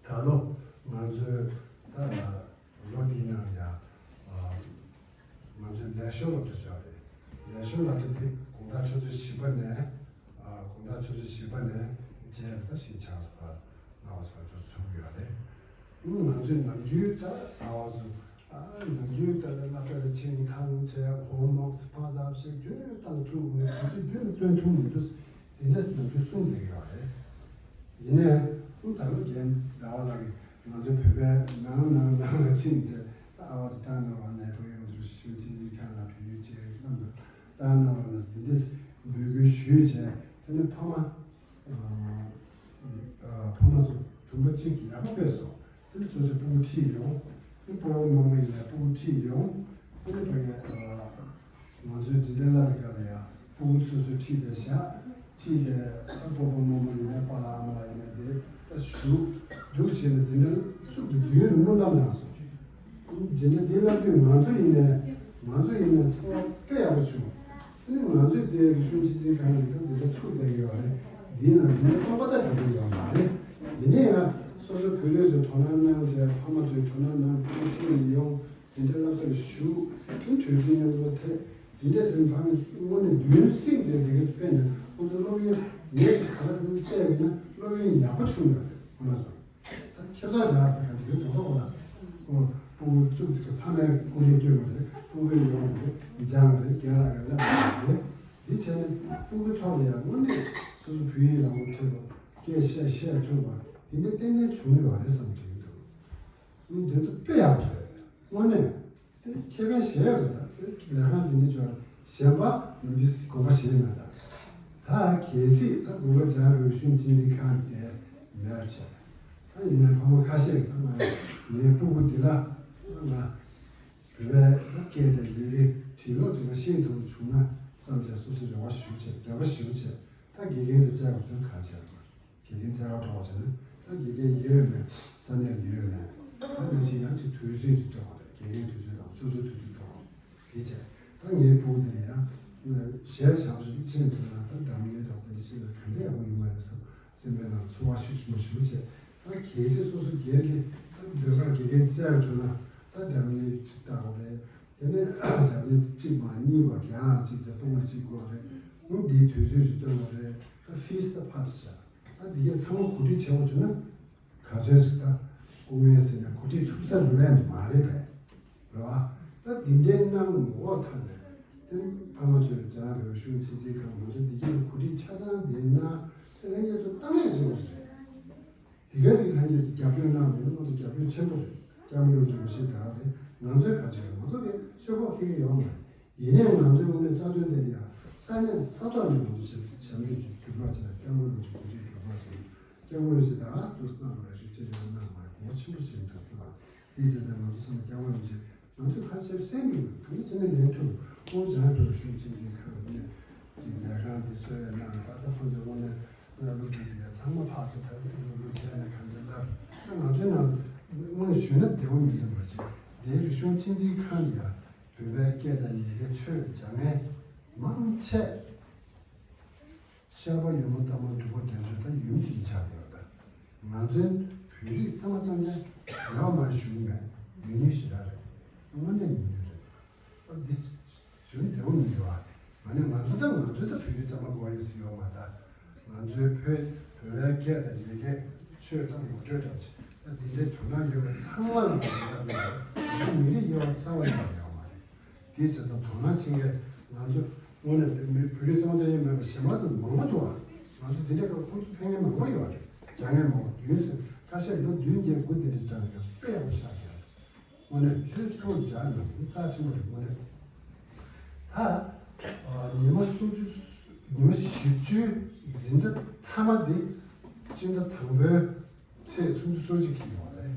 ད་ལོ་ང་ཚོའི་ད་ལོ་འདིའི་ནང་ཡ་ང་ཚོའི་ལས་ཞོར་སློབ་གྲྭ་ཆགས་རེད། ལས་ཞོར་སློབ་གྲྭ་འདི་དགོང་དག་ཆུ་ཚོད་བཞི་པ་ནས་དགོང་དག་ཆུ་ཚོད་བཞི་པ་ནས་རྗེས་ལ་ད་ཕྱི་ཆར་བར་ལྔ་པ་ཚོ་དུ་ཚུགས་ཡོད་རེད། ང་ཚོའི་ནམ་རྒྱུན་ད་ཨ་བ་ཚོ་ཨ་ནམ་རྒྱུན་ད་སློབ་གྲྭ་ལ་ཕྱིན་ཁང་བྱས་ཧོམ་ཝོག་ཚོ་ཕངས་སབ་བྱས་རྒྱུན་བཏང་ཐུབ་མེད། དུས་ཚོད་རྒྱུན་སྟོན་ཐུབ་མི་འདུག་དེ་འདྲ་ནམ་རྒྱུན་གསུངས་བསྡད་ཡོད་རེད། ཡིན་ནའི་ད་ལོ་རྒན་ཟླ་བ་ལགས་ཀྱིས་ང་ཚོའི་བོད་པའི་ནང་ནང་ནང་ལ་ཕྱིན་ཚེ་ད་ཨ་བ་ཚོ་ད་ནང་བ་ནས་ཕ་གི་ང་ཚོ་ཞུ་ཅི་ཅི་ཁང་ལ་བོད་ཡིག་ཅེས་ལམ་དུ་ད་ནང་བ་ནས་འདི་འདྲ་འབོད་སྐུལ་ཞུས་བྱས། དེ་ནས་ཕ་མ། ཕ་མ་ཚོ་དུམ་པ་གཅིག་ཡག་པོ་ཕེབས་སོང་། དེ་ནས་སོ་སོའི་སྤུ་གུ་ཁྲིད་ཡོང་། དེ་སྤོ་བོ་རྨོ་མོ་ཡིན་ན་སྤུ་གུ་ཁྲིད་ཡོང་། དེ་ནས་ཕ་གི་ང་ཚོའི་འཛིན་གྲྭ་བླ་རེ་ཀ་ལ་ཡ་སྤུ་གུ་སོ་སོས་ཁྲིད་དེ་བཞག་ཁྲིད་དེ་ཨ་སྤོ་བོ་རྨོ་མོ་ཡིན་ན་པཱ་ལགས་ཨ་མ་ལགས་ཡིན་ན་དེ་ད་བཞུགས་འདུག་བྱས་ནས་འཛིན་གྲྭ་བཙུགས་ཏེ་མདུན་རུ་སྨོན་ལམ་གནང་སོང་། འཛིན་གྲྭ་འདི་བསླབ་དུས་ང་ཚོ་ཡིན་ནའི་ང་ཚོ་ཡིན་ནའི་ཚོར་བ་དཔེ་ཡག་པོ་བྱུང་། དེ་ནི་ང་ཚོས་དེ་རིག་གཞུང་ཆེད་འཛིན་ཁང་ནས་ད་འཛིན་གྲྭ་ཚུགས་བསྡད་ཡོད་རེད། འདིའི་ནང་འཛིན་གྲྭ་སྟོང་པ་ད་འགྲོ་གི་ཡོད་མ་རེད། ཡིན་ནའི་ཡང་སོ་སོ་བུ་ལོན་ཚོས་དོ་སྣང་གནང་བྱས་ཕ་མ་ཚོས་དོ་སྣང་གནང་ཕྲུ་གུ་ཁྲིད་ནས་ཡོང་། འཛིན་གྲྭ་བསླབ་ས་ལ་བཞུགས། ཁྱིམ་གྲོས་ཚོགས་མཉམ་དུ་ཐེབས། འདི་འདྲ་ཟེར་ནས་ཕ་མས་དངོས་གནས་མདུན་སེམས་ཀྱི་འདི་ག་ཚོད་ཕན་ནས་ཁོང་ཚོ་སློབ་ཡོན་ངས་ག་ལ་བལྟས་ཡོད་ན་སློབ་ཡོན་ཡག་པོ་བྱུང་ཡོད་རེད། ཁོ་ན་ཚོ་ད་ཁྱབ་ཚང་རག་པའི་ག་འདི་ག་དོག་དོག་ལ་ཁོ་ཕྲུ་གུ་བཙུགས་དུས་ཕ་མའི་སྐུ་ལས་སྐྱོན་པ་རེད། ཕྲུ་གུའི་ཡོང་བ་རེད། སྦྱང་བ་རེད། རྒན་ལགས་ཀྱིས་བསླབ་པ་རེད། འདི་བྱས་ནས་ཕྲུ་གུའི་ཐོག་ལ་ཡང་དངོས་གནས་སོ་སོ་བོད་ཡིག་ལ་ངོ་འཕྲོད་པ་སྐད་བཤད་བཤད་ཐུབ་པ་འདི་འདྲ་ཏན་ཏན་བྱུང་ཡོད་རེད་བསམ་གྱི་འདུག་འདི་ཚོ་དཔེ་ཡག་པོ་རེད། དངོས་གནས། དེ་ཁེ་ཕན་གཞན་ཡོད་རེད། ད་དེ་ལས་ཀ་འདི་འདྲ་བྱས་གཞན་པ་ནམ་རྒྱུན་དགོངས་པ་བཞེས་མེད། ད་ད་གལ་སྲིད་ད་དགོངས་པ་འཇགས་རིག་གཞུང་གཅེས་འཛིན་ཁང་དེ་མེད་བྱས། ད་ཡིན་ནའི་ཕ་མ་ཁ་ཤས་ཀྱིས་ད་ང་ངའི་སྤུ་གུ་འདི་ལ་ང་བོད་པའི་ད་སྐད་དང་ཡི་གེ་བྲིས་ཀློག་བྱེད་པ་ཤེས་ཐུབ་པ་བྱུང་ན་བསམ་བྱས་སོ་སོ་རེ་བ་ཞུ་བྱས་འདོད་པ་ཞུ་བྱས། ད་དགེ་རྒན་དེ་བཙལ་བ་དོན་ག་རེ་བྱས་དགོས། དགེ་རྒན་བཙལ་བ་འགྲོ་བ་བྱས་ན་ད་དགེ་རྒན་ཡོད་མེད་ས་གནས་ལ་ཡོད་མེད་ད་ནང་བཞིན་ཡང་ཅིག་དུས་ཚོད་ཅིག་སྟོན་དགོས་རེད། དགེ་རྒན་དུས་ཚོད་དང་སོ་སོའི་དུས་ཚོད་སྟོན་དགོས་རེད། དེ་བྱས་ད་ངའི་སྤུ་གུ་དེ་ལ་ཡང་གཞས་བྱ་བ་ཞིག་ཤེས་འདུག་ན་ད་སྒྲ་སྙན་དང་དེ་འདྲ་ཤེས་ན་ག་འདྲ་ཡག་པོ་ཡོང་བ་རེད་བསམ་སེམས་པའི་ནང་ཚོར་བ་ཤུགས་ཆེན་པོ་ཞིག་བྱས། ད་གལ་སྲིད་སོ་སོ་སྒེར་གྱི་ད་ཟློས་གར་དགེ་རྒན་བཙལ་བྱུང་ན་ད་སྒྲ་སྙན་ཅིག་བཏགས་དགོས་རེད། དེ་ནས་སྒྲ་སྙན་གཅིག་མ་གཉིས་པ་རྒན་ལགས་གཅིག་དང་སྟོང་པ་གཅིག་དགོས་རེད། ཨང་འདིའི་དུས་ཚོད་ཅིག་སྟོན་དགོས་རེད། ད་ཕིས་ད་ཕ་སི་བྱས། ད་འདི་གས་ཚང་མ་གོ་སྒྲིག་བྱེད་དགོས་བྱུང་ན་ག་ཚོད་ཅིག་ད་སྐུ་ངལ་ཟེར་ནས་གོ་སྒྲིག་ཐུབ་ས་རེད་པས་མ་རེད་པས། རེད་བ། ད་འདི་འདྲའི་གནང་འོག་ཐང་ནས་དེ་ཕ་མ་ཚོས་རྒྱ་ནག་རིག་གཞུང་ཆེད་འཛིན་ཁང་ང་ཚོ་འདི་གས་ལ་གོ་སྒྲིག་ཆ་ཚང་བསྡད་ན་དེ་ལྷན་རྒྱས་ཚོ་ཏང་ལས་བྱེད་དགོས་ས་རེད། དེ་ག་ཟིག་ལྷན་རྒྱས་ཀྱིས་རྒྱབ་སྐྱོར་གནང་བ་ཡིན་ན་ང་ཚོ་རྒྱབ་སྐྱོར་ཆེན་པོ་རེད། སྐྱབས་མགོན་རིན་པོ་ཆེ་ཞེས་གྲགས་རེད། ང་ཚོའི་ག་ཚོད་ང་ཚོ་གི་ཚོད་དཔག་ཁེལ་གི་ཡོད་མ་རེད། ཡིན་ནའི་ང་ཚོའི་དངོས་གནས་རྩ་དོན་དེ་ཡང་ས་གནས་ས་ཐོག་ནས་ང་ཚོ་ཞབས་ཞབས་འདེགས་ཞུ་གྲུབ་པ་བྱས། སྐྱབས་མགོན་རིན་པོ་ཆེ་གོ་སྒྲིག་གྲུབ་པ་བྱས། སྐྱབས་མགོན་རིན་པོ་ཆེ་ད་ཨ་སི་ཏུ་སྣང་བ་རེ་ཞུ་ཅེས་ཀྱང་གནང་མ་རེད། དགོངས་པ་ཆེན་པོ་བཞེས་འདུག་ཟེར་བ། དེའི་བྱས་ཙང་ང་ཚོ་ཚང་མ་སྐྱབས་མགོན་རིན་པོ་ཆེ་ང་ཚོས་ཁ་ཤས་གསན་འདུག་གང་ལྟར་ཅི་ནས་ལན་ཐུབ་ཁོང་བྱང་བོད་གཞུང་ཆེད་འཛིན་ཁང་ནས་ཀྱི་ལས་ཁང་འདི་གསོལ་བས་གནང་། ད་ལྟ་ཁོང་ཚོས་དངོས་གནས་སློབ་ཕྲུག་འདི་ག་ཚང་མ་ཕར་ཚུར་ཐབས་རུབ་རུབ་བྱས་ནས་གང་ཅི་ལབ་ད་ང་ཚོའི་ནང་དངོས་གནས་ཞུས་ན་བདེ་བོ་མི་འདུག་པ་ཅིག་འདིའི་རིག་གཞུང་གཅེས་འཛིན་ཁང་ལ་ཡང་བོད་པའི་སྐད་དང་ཡི་གེ་ཆོས་སྦྱང་མཁན་མང་ཆེ། ཤར་པ་ཡོལ་མོ་སྟག་མོ་འབྲི་གུང་འབྲས་ལྗོངས་དང་ཡུམ་གྱི་ཆ་ཡོད་ད། ང་ཚོའི་བོད་རིགས་གཙང་མ་གཙང་རྐྱང་ཡོད་མ་རེད་ཞུ་གི་མེད། ཉུང་ཉུང་ཞེ་དྲག་རེད། དངོས་གནས་ཉུང་ཉུང་རེད། ཨ་འདི་ཞུ་ན་བདེ་བོ་མི་འདུག་ཨ། ང་ནི་ང་ཚོ་དང་ང་ཚོ་དང་བོད་རིགས་གཙང་མ་དགོས་ཡོད་ཟེར་ཡོད་མ་རེད་ད། ང་ཚོའི་བོད་བོད་པའི་སྐད་དང་ཡི་གེ་ཆོས་དང་ངོ་སྤྲོད་དང་ཨ་འདི་འདྲའི་དོ་སྣང་ཡོད་པ་ཚང་མ་ལ་ང་ཚོ་ལྟ་དགོས་རེད། ང་ཚོ་མི་རིགས་ཡོད་པ་རྩ་བ་ནས་ཡོད་མ་རེད། དེའི་བྱས་ཙང་དོ་སྣང་བྱེད་མཁན་ང་ཚོ་དངོས་གནས་བོད་མི་བོད་རིགས་གཙང་མ་གཙང་རྐྱང་མེད་པ་གཞན་པ་དང་མང་པོ་འདུག་ཨ། ང་ཚོ་འཛིན་གྲྭ་སྐབས་ཁོང་ཚོ་ཕན་མཁན་མང་པོ་ཡོད་རེད། སྦྱང་མཁན་མང་པོ་རྒྱུན་སྲིང་ཁ་ཤས་ལོ་བདུན་བརྒྱད་དགུ་དེ་འདྲ་སྦྱངས་ཡོད། དཔེ་ཡག་པོ་ཆགས་ཡོད། དངོས་གནས་ལྷོད་ཐུག་སྦྱངས་ཡོད་རྩ་ཆེན་པོ་རེད་དངོས་གནས། ད་ཨ་ཉི་མ་སུམ་ཅུ་ཉི་མ་བཞི་བཅུའི་འཛིན་གྲྭ་མཐའ་མ་དེ་སྤྱི་ཟླ་དང་པོའི་ཚེས་སུམ་ཅུ་སོ་གཅིག་གི་ཡོད་རེད།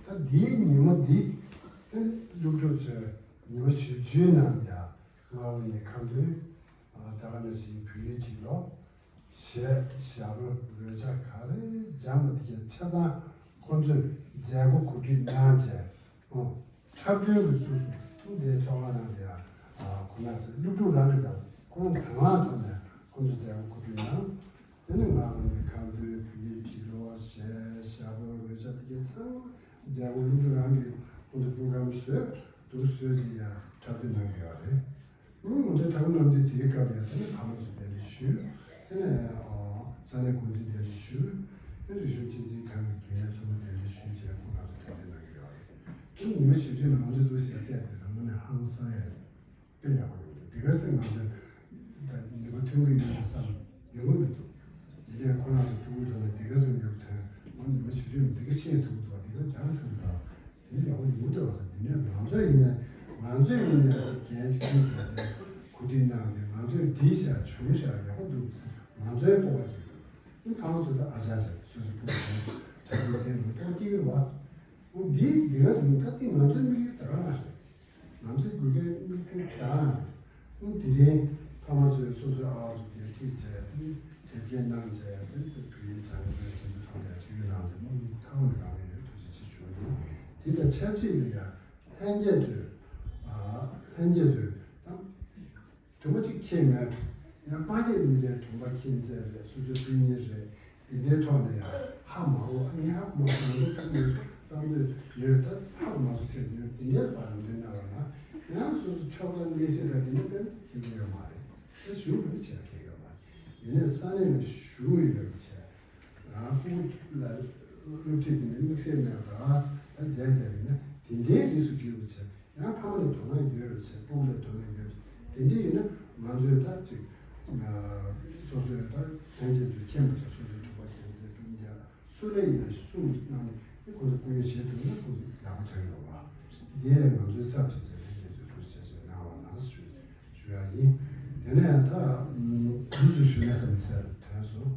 ད་འདིའི་ཉིན་མོ་འདི་དེ་སློབ་ཕྲུག་ཚོས་ཉི་མ་བཞི་བཅུའི་ནང་ལ་ཡང་སྔ་པོ་ནས་ཁ་འདོན། ད་ག་ནང་བཞིན་བོད་ཡིག་ཅིག་ཀློག་གཞས་ཞབས་བྲོ་རོལ་ཆ་ག་རེ་སྦྱངས་པ་དེ་གའི་ཆ་ཚང་ཁོང་ཚོས་མཛད་སྒོ་གོ་སྒྲིག་གནང་བྱས། འཁྲབ་སྟོན་གྱི་ཚུལ་དུ་འདིའི་ཚོགས་ཁང་ནང་ལ་ཡང་ཁོ་ན་ཚོས་སློབ་ཕྲུག་རང་གི་དང་ཁོ་རང་དང་བླངས་ཐོག་ནས་ཁོང་ཚོས་མཛད་སྒོ་གོ་སྒྲིག་གནང་། དེ་ནས་ང་ཁོང་ནས་ཁ་འདོན་བོད་ཡིག་ཕྱི་ལོགས་གཞས་ཞབས་བྲོ་རོལ་ཆ་དེ་གའི་ཚང་མ་མཛད་སྒོ་སློབ་ཕྲུག་རང་གིས་ཁོང་ཚོ་པུ་རོ་གྷ་རམ་བཟོས་འདུག་བཟོས་ཅིག་ཡང་འཁྲབ་སྟོན་གནང་གི་ཡོད་རེད། ང་ཚོའི་འཁྲབ་སྟོན་གནང་དུས་དེའི་སྐབས་ལ་དེ་ནས་ཕ་མ་ཚོ་གདན་འདྲེན་ཞུས། དེ་ནས་ས་གནས་འགོ་འཛིན་གདན་འདྲེན་ཞུས། དེ་རིག་གཞུང་གཅེས་འཛིན་ཁང་གི་རྒྱུན་ལས་ཚོགས་མི་གདན་འདྲེན་ཞུས་བྱས་ཁོང་ང་ཚོ་འཁྲབ་སྟོན་གནང་གི་ཡོད་རེད། དེ་ཉི་མ་བཞི་བཅུ་ནང་ང་ཚོ་འདུག་ཟེར་བལྟས་དེ་རང་ངོས་ནས་ཧང་སང་ཡ་རེད། དཔེ་ཡག་པོ་ཡོང་འདུག་དེ་ག་ཚོད་ང་ཚོ་ད་ནུས་པ་ཐོན་གི་ཡོད་པའི་བསམ་ཡོང་གི་མི་འདུག་དེ་ནས་ཁོ་རང་ཚོ་ཐུག་གི་འདུག་ན་དེ་ག་ཚོད་ཡོད་ཐོན་ང་ཉི་མ་བཞི་བཅུ་ནང་དེ་ག་ཤེས་ཐུབ་འདུག་བ་དེ་ག་སྦྱང་ཐུབ་འདུག་དེ་ནི་ཡག་པོ་ཡོང་འདུག་བ་ཟེར། དེ་ནས་ང་ཚོ་ཡིན་ནས་ང་ཚོ་ཡིན་ནས་ཅིག་གལ་ཆེན་བྱས་ཏེ་གོ་སྒྲིག་གནང་སྟེ་ང་ཚོས་བྲིས་བཞག་བྱུང་བཞག་ཡག་པོ་འདུག་ཟེར་ང་ཚོའི་སྤོབས་པ་ཅིག་འདུག་ཨ་ཕ་མ་ཚོ་ད་ཨ་ཅག་ཅག་སོ་སོའི་སྤུ་གུ་དེ་གྲ་སྒྲིག་དེ་ནི་སྤོབས་པ་སྐྱེ་གི་རེད་བ། འོ་འདི་འདི་ག་ཟེར་ན་ད་ཐེངས་ང་ཚོའི་དམིགས་ཡུལ་ད་ག་རང་རེད། ང་ཚོའི་དགོས་གལ་དམིགས་ཡུལ་ད་ག་རང་རེད། འོ་དེ་རིང་ཕ་མ་ཚོས་སོ་སོའི་ཨ་ཕ་ཚོ་དེར་ཁྲིད་བྱས་ཏེ་དེབ་སྐྱེལ་གནང་བྱས་ཏེ་བོད་ཡིག་སྦྱང་བྱས་དེ་ཚོ་མཐོང་ཡ་ཅིག་ཡོད་ནའང་དེ་མ་ཐག་མ་གང་ཡོད་ཐུགས་རྗེ་ཆེ་ཞུ་ཡིན། དེ་དང་ཆབས་ཅིག་ལ་ཡ། ལྷན་རྒྱས་ཚོས། ཨ། ལྷན་རྒྱས་ཚོས་དང་། དུ་མ་གཅིག་ཁྱེད་མེད། ཡང་དཔའ་སྐྱེད་མི་རེད། གྲོང་པ་ཁྱེད་མཛད་རེད། སོ་སོའི་སྤུན་ཉེ་རེད། དེ་འདྲའི་ཐོག་ནས་ཡང་ཧ་མ་གོ། ཨ་ནི་ཧ་མ་གོ། ང་ཚོ་ཐུག་ནས་བཏང་འདོད་ཡོད། ད་ཧ་གོ་མ་སོང་ཟེར་དུས་དེ་འདྲའི་བར་ལ་འདོན་གནང་བ་ན། ཡང་སོ་སོ་ཆོ་ག་གནས་ཚུལ་དང་དེ་འདྲ་དཔེ་མི་སྲིད་ཡོད་མ་རེད། ད་གཞུང་ལ་བྱེད་ཡ་གང་ཡོད་མ་རེད། ཡིན་ནའི་ས་གནས་ལ་བཞུགས་ཡོད་བྱས། ཨ། ཕྲུ་གུ་ལ་སློབ་ཁྲིད་དེ་ནི་དམིགས་བསལ་མེད་པར་ད་བསྡད་བསྡད་པ་ཡིན་ན་དེ་འདྲའི་རིགས་སུ་གྱུར་པ་བྱས། ཡང་ཕ་མ་ལ་དོ་སྣང་ཡོད་པ་བྱས། ཕྲུ་གུ་ལ་དོ་སྣང་ཡོད་པ་བྱས། དེ་འདྲ་ཡིན་ན་ང་ཚོས་ད་ཅིག་ཨ། སོ་སོའི་ད་ལྷན་རྒྱས་ཚོས་མཁྱེན་པ་བྱས། སོ་སོའི་གྲོགས་པོ་གཞན་ཚོའི་སྤུན་ཀྱག་སུ་ལ་ཡིན་ན་གསུངས་གནང་ནས་ཁོང་ཚོ་སྐུ་ངལ་བཞེས་ཐུབ་ན་ཁོང་ཚོ་ཡག་པོ་ཆགས་ཡོང་བ། འདི་ལས་ང་ཚོའི་ཚབ་བྱས་བྱས་ལྷན་རྒྱས་ཚོས་ཐུགས་རྗེ་ཆེ་གནང་བ་ལགས་ཞུ་ཞུ་ཡ་ཡིན། དེ་ནས་ད་འདི་ཅིག་ཞུ་ན་བསམ་ཚེ་དྲན་སོང་།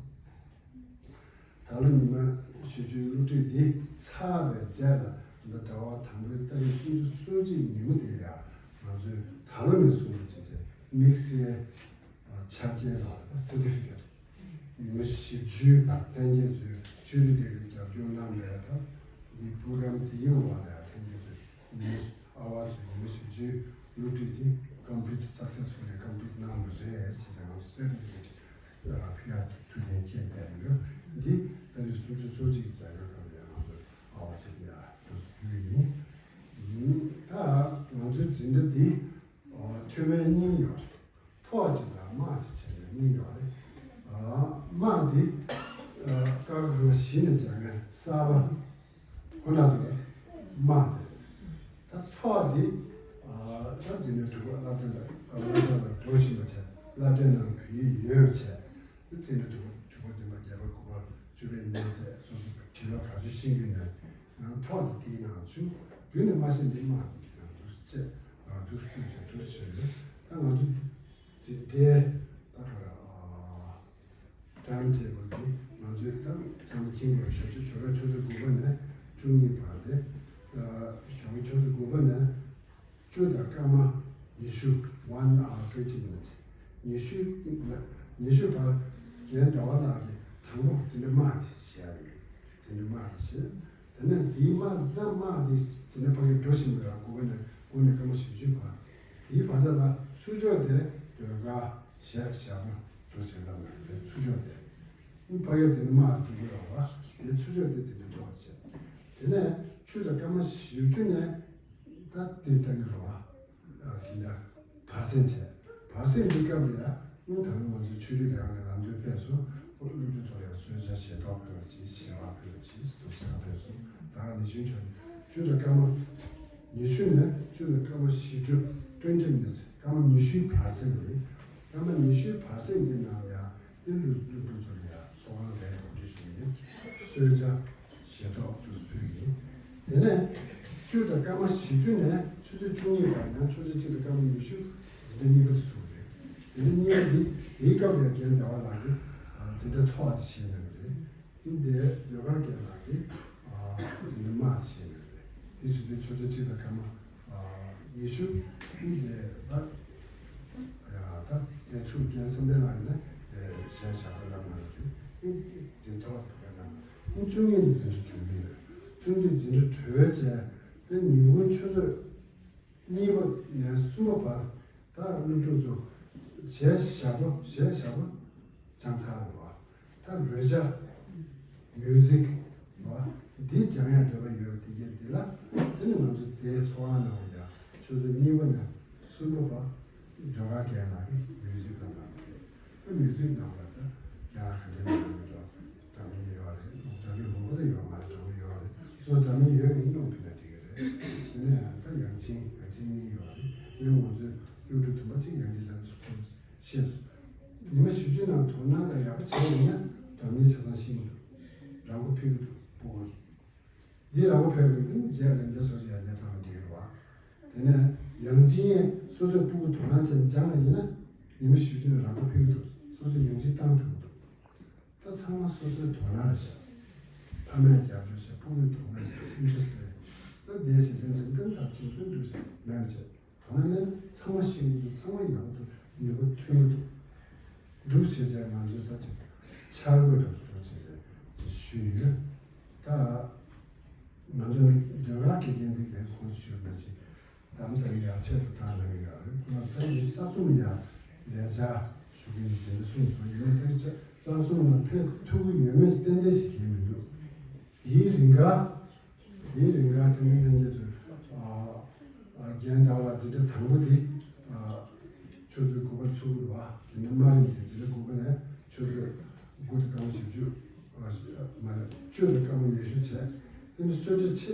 ད་ལོ་ཉི་མ་བཞི་བཅུའི་སློབ་ཁྲིད་འདི་ཚར་བའི་རྗེས་ལ། ད་ཟླ་བ་དང་པོའི་ཏ་རིག་སུམ་ཅུ་སོ་གཅིག་ཉིན་མོ་དེ་ཡང་ང་ཚོས་ད་ལོ་ནས་བཟུང་བྱས་བྱས་དམིགས་བསལ་ཆ་རྐྱེན་ལ་སེར་ཊི་ཕི་ཀེཊ། ཉི་མ་བཞི་བཅུའི་ལྷན་རྒྱས་ཚོས་ཆོས་རིག་ལས་ཁུངས་རྒྱབ་སྐྱོར་གནང་བའི་ད་འདི་པོ་རོ་གྷ་རམ་དེའི་འོག་ལ་ཡང་ལྷན་རྒྱས་ཚོས་ཉི་མ། ཨ་བ་ཚོས་ཉི་མ་བཞི་བཅུའི་སློབ་ཁྲིད་དེ་ཀམ་པི་ལིཊ། སག་སེ་སི་ཕུ་ལི་ཀམ་པི་ལིཊ་གནང་བ་རེད་ཟེར་ཏེ་ང་ཚོ་སེར་ཊི་ཕི་ཀེཊ་ཕུལ་ཡ་ཐུགས་གཏན་འཁེལ་བསྡད་ཡོད། འདི་ཏ་རིག་སུམ་ཅུ་སོ་གཅིག་རྒྱ་གར་སྐབས་ལ་ང་ཚོ་ཨ་བ་ཚོས་འདི་ཡ་ཐུགས་སུ་ཕུལ་ཡིན། ད་ང་ཚོའི་འཛིན་གྲྭ་འདི་ཐོན་མི་གཉིས་ཡོད། ཐོག་གཅིག་དང་དམག་གཅིག་བྱས་ནས་གཉིས་ཡོད་རེད། ཨ། དམག་འདི་ཨ། ཀ་ཁ་ག་ང་བཞི་ནས་སྦྱར་མཁན་གསར་པ་ཁོ་ན་ཚོ་ལ་དམག་འདི་རེད། ད་ཐོག་འདི་ཨ། ད་འཛིན་གྲྭ་དྲུག་པ་སློབ་གྲྭ་ལ། ཨ། སློབ་གྲྭ་ལ་འགྲོ་བཞིན་པ་བྱས། སློབ་གྲྭའི་ནང་བོད་ཡིག་ཡོད་པ་བྱས། འཛིན་གྲྭ་དྲུག་པ། དྲུག་པ། བདུན་པ། བརྒྱད་པ། དགུ་པ། བཅུ་པའི་གནས་ཚད་སོ་སོ་བྲིས་ལོ་ག་ཚོད་ཤེས་ཀྱི་ཡོད་ན། ཡང་ཐོག་དེ་དེའི་ནང་བཅུག་རྒྱུན་ནས་མ་ཤེས་འདི་མ་ཡང་འདུག་ཅེས་ང་འདུག་སུ་བྱས་འདུག་བྱས་ཡོད། ད་ང་ཚོ་འཛིན་གྲྭའི་ད་ག་རེ། ཨ། ཊའིམ་ཊེ་བལ་འདི་ང་ཚོས་ད་ཚང་མ་མཁྱེན་དགོས། ཞོགས་ཀས་ཆུ་ཚོད་དགུ་པ་ནས་བཅུ་གཉིས་བར་རེད། ཨ། ཞོགས་ཀས་ཆུ་ཚོད་དགུ་པ་ནས་བཅུ་དང་སྐར་མ་ཉི་ཤུ། One hour twenty minutes། ཉི་ཤུ། ཉི་ཤུ་བར་རྒན་ཟླ་བ་ལགས་ཀྱིས་དང་པོ་འཛིན་གྲྭ་དམག་དེ་བཤད་ཡ་ཡིན། འཛིན་གྲྭ་དམག་དེ་བཤད། དེ་ནས་དེའི་དམག་ན་དམག་དེ་འཛིན་གྲྭ་ཕ་གིར་འགྲོ་བཞིན་པའི་རང་དགུ་པ་ནས་དགུ་ནས་སྐར་མ་བཞི་བཅུ་བར། དེའི་བར་མཚམས་ལ་ཚུར་ཕྱོགས་དེ་ཟློས་གར་གཞས་ཞབས་བྲོ་འདུག་བྱེད་ལ་མ་རེད། ཚུར་ཕྱོགས་དེ་ཕ་གིར་འཛིན་གྲྭ་དམག་དེ་འགྲོ་རོགས་པ། དེ་ཚུར་ཕྱོགས་དེ་འཛིན་གྲྭ་ཐོག་བྱས། དེ་ནས་ཆུ་དང་སྐར་མ་བཞི་བཅུ་ནས་ད་དེ་ལྟ་གི་རེད་བ། ཨ། དེ་འདྲ་བར་གསེང་བྱས། བར་གསེང་འདི་སྐབས་ལ་ཡང་ད་ནི་ང་ཚོའི་ཆོས་རིག་ལས་ཁང་གི་ལམ་སྟོན་ཕེབས་སོང་། སློབ་ཕྲུག་ཚོ་ལ་ཡང་གསོལ་ཇ་ཞལ་ཏོག་ཕུལ་བ་བྱས། བྱེ་བ་ཕུལ་བ་བྱས། འདུག་སེ་ཕེབས་སོང་། ད་ནི་གཞོན་ཆུང་ཆུ་དང་སྐར་མ་ཉི་ཤུ་ནས་ཆུ་དང་སྐར་མ་བཞི་བཅུ། twenty minutes། སྐར་མ་ཉི་ཤུའི་བར་གསེང་རེད། སྐར་མ་ཉི་ཤུའི་བར་གསེང་འདི་ནང་ལ་ཡང་། དེ་སློབ་སློབ་ཕྲུག་ཚོ་ལ་ཡང་ཚོགས་ཁང་ལ་གོ་སྒྲིག་ཞུས་ནས་གསོལ་ཇ་ཞལ་ཏོག་ཏུ་ཕུལ་ཡིན། དེ་ནས་ཆུ་དང་སྐར་མ་བཞི་བཅུ་ནས་ཆུ་ཚོད་བཅུ་གཉིས་བར་ཡང་ཆུ་ཚོད་གཅིག་དང་སྐར་མ་ཉི་ཤུ་འཛིན་གྲྭ་གཉིས་པ་དེ་ཚུགས་རེད། འཛིན་གྲྭ་གཉིས་པ་འདི་དེའི་སྐབས་ལ་རྒན་ཟླ་བ་ལགས་ཀྱིས་འཛིན་གྲྭ་ཐོག་དེ་བཞེས་གནང་གི་རེད། འདི་ཟློས་གར་རྒན་ལགས་ཀྱིས་འཛིན་གྲྭ་དམའ་དེ་བཞེས་གནང་གི་རེད། དེ་བྱེད་དུས་ཆུ་ཚོད་གཅིག་དང་སྐར་མ་ཉི་ཤུ། ཨིན་དེ་ད་ཡ་ད་དེ་ཚུགས་རྒན་བསམ་གཏན་ལགས་ཡིན་ན་གཞས་ཞབས་བྲོ་བསླབ་གནང་གི་རེད། འཛིན་ཐོག་ཏུ་བསླབ་གནང་། ཨིན་བཅུ་གཉིས་ནས་འཛིན་གྲྭ་གྲོལ་གི་ཡོད། བཅུ་གཉིས་འཛིན་གྲྭ་གྲོལ་བྱས་དེ་ཉིན་གུང་ཆུ་ཚོད་གཉིས་པ་ནས་གསུམ་པ་བར་ད་སློབ་ཕྲུག་ཚོ་གཞས་ཞབས་བྲོ་གཞས་ཞབས་བྲོ་སྦྱངས་ཚར་རེད་བ། ད་རོལ་ཆ། མིའུ་ཟིག་རེད་བ། འདི་སྦྱང་ཡ་འདོད་པ་ཡོད་པ་དེ་གས་འདི་ལ། དེ་ནི་ང་ཚོ་དེའི་ཚོགས་ཁང་ནང་ལ་ཡ་ཆུ་ཚོད་གཉིས་པ་ནས་གསུམ་པ་བར་ཟློས་གར་རྒན་ལགས་ཀྱིས་མིའུ་ཟིག་བསླབ་གནང་གི་རེད། ད་མིའུ་ཟིག་ནང་ལ་ད་ཡ་ག་འདྲ་ཡོད་མེད་འགྲོ། སྒྲ་སྙན་ཡོད་རེད། སྒྲ་སྙན་མང་པོ་ད་ཡོད་མ་རེད། སྒྲ་སྙན་ཡོད་རེད། སོ་སོ་སྒྲ་སྙན་ཡོད་མེད་སློང་ཐུབ་ན་འགྲིག་གི་རེད། དེ་ནས་ད་ཡང་ཅིན་ཡང་ཅིན་གཉིས་ཡོད་རེད། ཡང་ང་ཚོའི་སློབ་ཕྲུག་དུམ་པ་གཅིག་ཡང་ཅིན་ལ་ཤེས་སོང་། ཉི་མ་བཞི་བཅུ་ནང་དོ་སྣང་དང་ཡག་པོ་བྱས་ཡིན་ན་སྒྲ་སྙན་ཆ་ཚང་ཤེས་ཀྱི་འདུག་རང་མགོ་ཕུད་ཀྱི་འདུག་ཕྲུ་གུ་གིས། འདི་རང་མགོ་ཕུད་པའི་དུས་རྗེས་ལ་འདི་སོ་སོ་ཡར་རྒྱས་བཏང་བ་འགྲིག་གི་རེད་བ། དེ་ནས་ཡང་ཅིན་སོ་སོའི་ཕྲུ་གུ་དོ་སྣང་བྱས་ནས་སྦྱངས་པ་ཡིན་ན་ཉི་མ་བཞི་བཅུ་ནང་རང་མགོ་ཕུད་ཀྱི་འདུག་སོ་སོ་ཡང་ཅིན་བཏང་ཐུབ་ཀྱི་འདུག་ད་ཚང་མ་སོ་སོའི་དོ་སྣང་རེད་ཤག་ཕ་མས་རྒྱབ་སྐྱོར་བྱས། ཕྲུ་གུའི་དོ་སྣང་བྱས། ཨིན་ཊི་རེ་སི་ཊི་རེད། ད་འདས་ཟིན་ཐོན་ཟིན་ཐོན་ཐག་ཆོད་ཐོན་འདུག་ཟེར་མེད་པ་བྱས། དོ་སྣང་ལེན་ཚང་མ་ཤེས་ཀྱི་འདུག་ཚང་མ་ཡག་པོ་འདུག་ནུས་པ་ཐོན་གྱི་འདུག་འདུག་ཟེར་བྱས་ང་ཚོས་ད་ཅིག་འཆར་འགོད་འདྲ་པོ་ཞིག་ཞུས་ཡོད། ད་ང་ཚོ་ནི་ཟློས་གར་དགེ་རྒན་འདི་གས་ཁོང་ཞུས་པ་ཅིག་དམ་ས་ཡར་ཆེད་དུ་བཏང་གནང་གི་ཡོད་རེད། ཁོ་རང་ད་ཡུལ་གཙང་གསུམ་ལ་ཡང་ལས་བྱ་ཞུ་གི་ཡིན་དེ་འདྲ་གསུངས་སོང་། ཡིན་ནའི་ད་གཙང་གསུམ་ལ་ཕེབས་ཐུབ་ཀྱི་ཡོད་མེད་ཏན་ཏན་ཞིག་ཡིན་མི་འདུག་དེའི་རིང་ག་དེའི་རིང་ག་དེ་ནས་ལྷན་རྒྱས་ཚོས་རྒན་བདག་ལ་འཛིན་གྲྭ་དང་པོ་དེ་ཆུ་ཚོད་དགུ་པར་ཚུགས་དགོས་པ། འཛིན་གྲྭ་དམའ་རིམ་དེ་འཛིན་གྲྭ་དགུ་པ་ནས་ཆུ་ཚོད་དགུ་དང་སྐར་མ་བཞི་བཅུ། མ་རེད། བཅུ་དང་སྐར་མ་ཉི་ཤུ་བྱས། དེ་ནས་གསོལ་ཇ་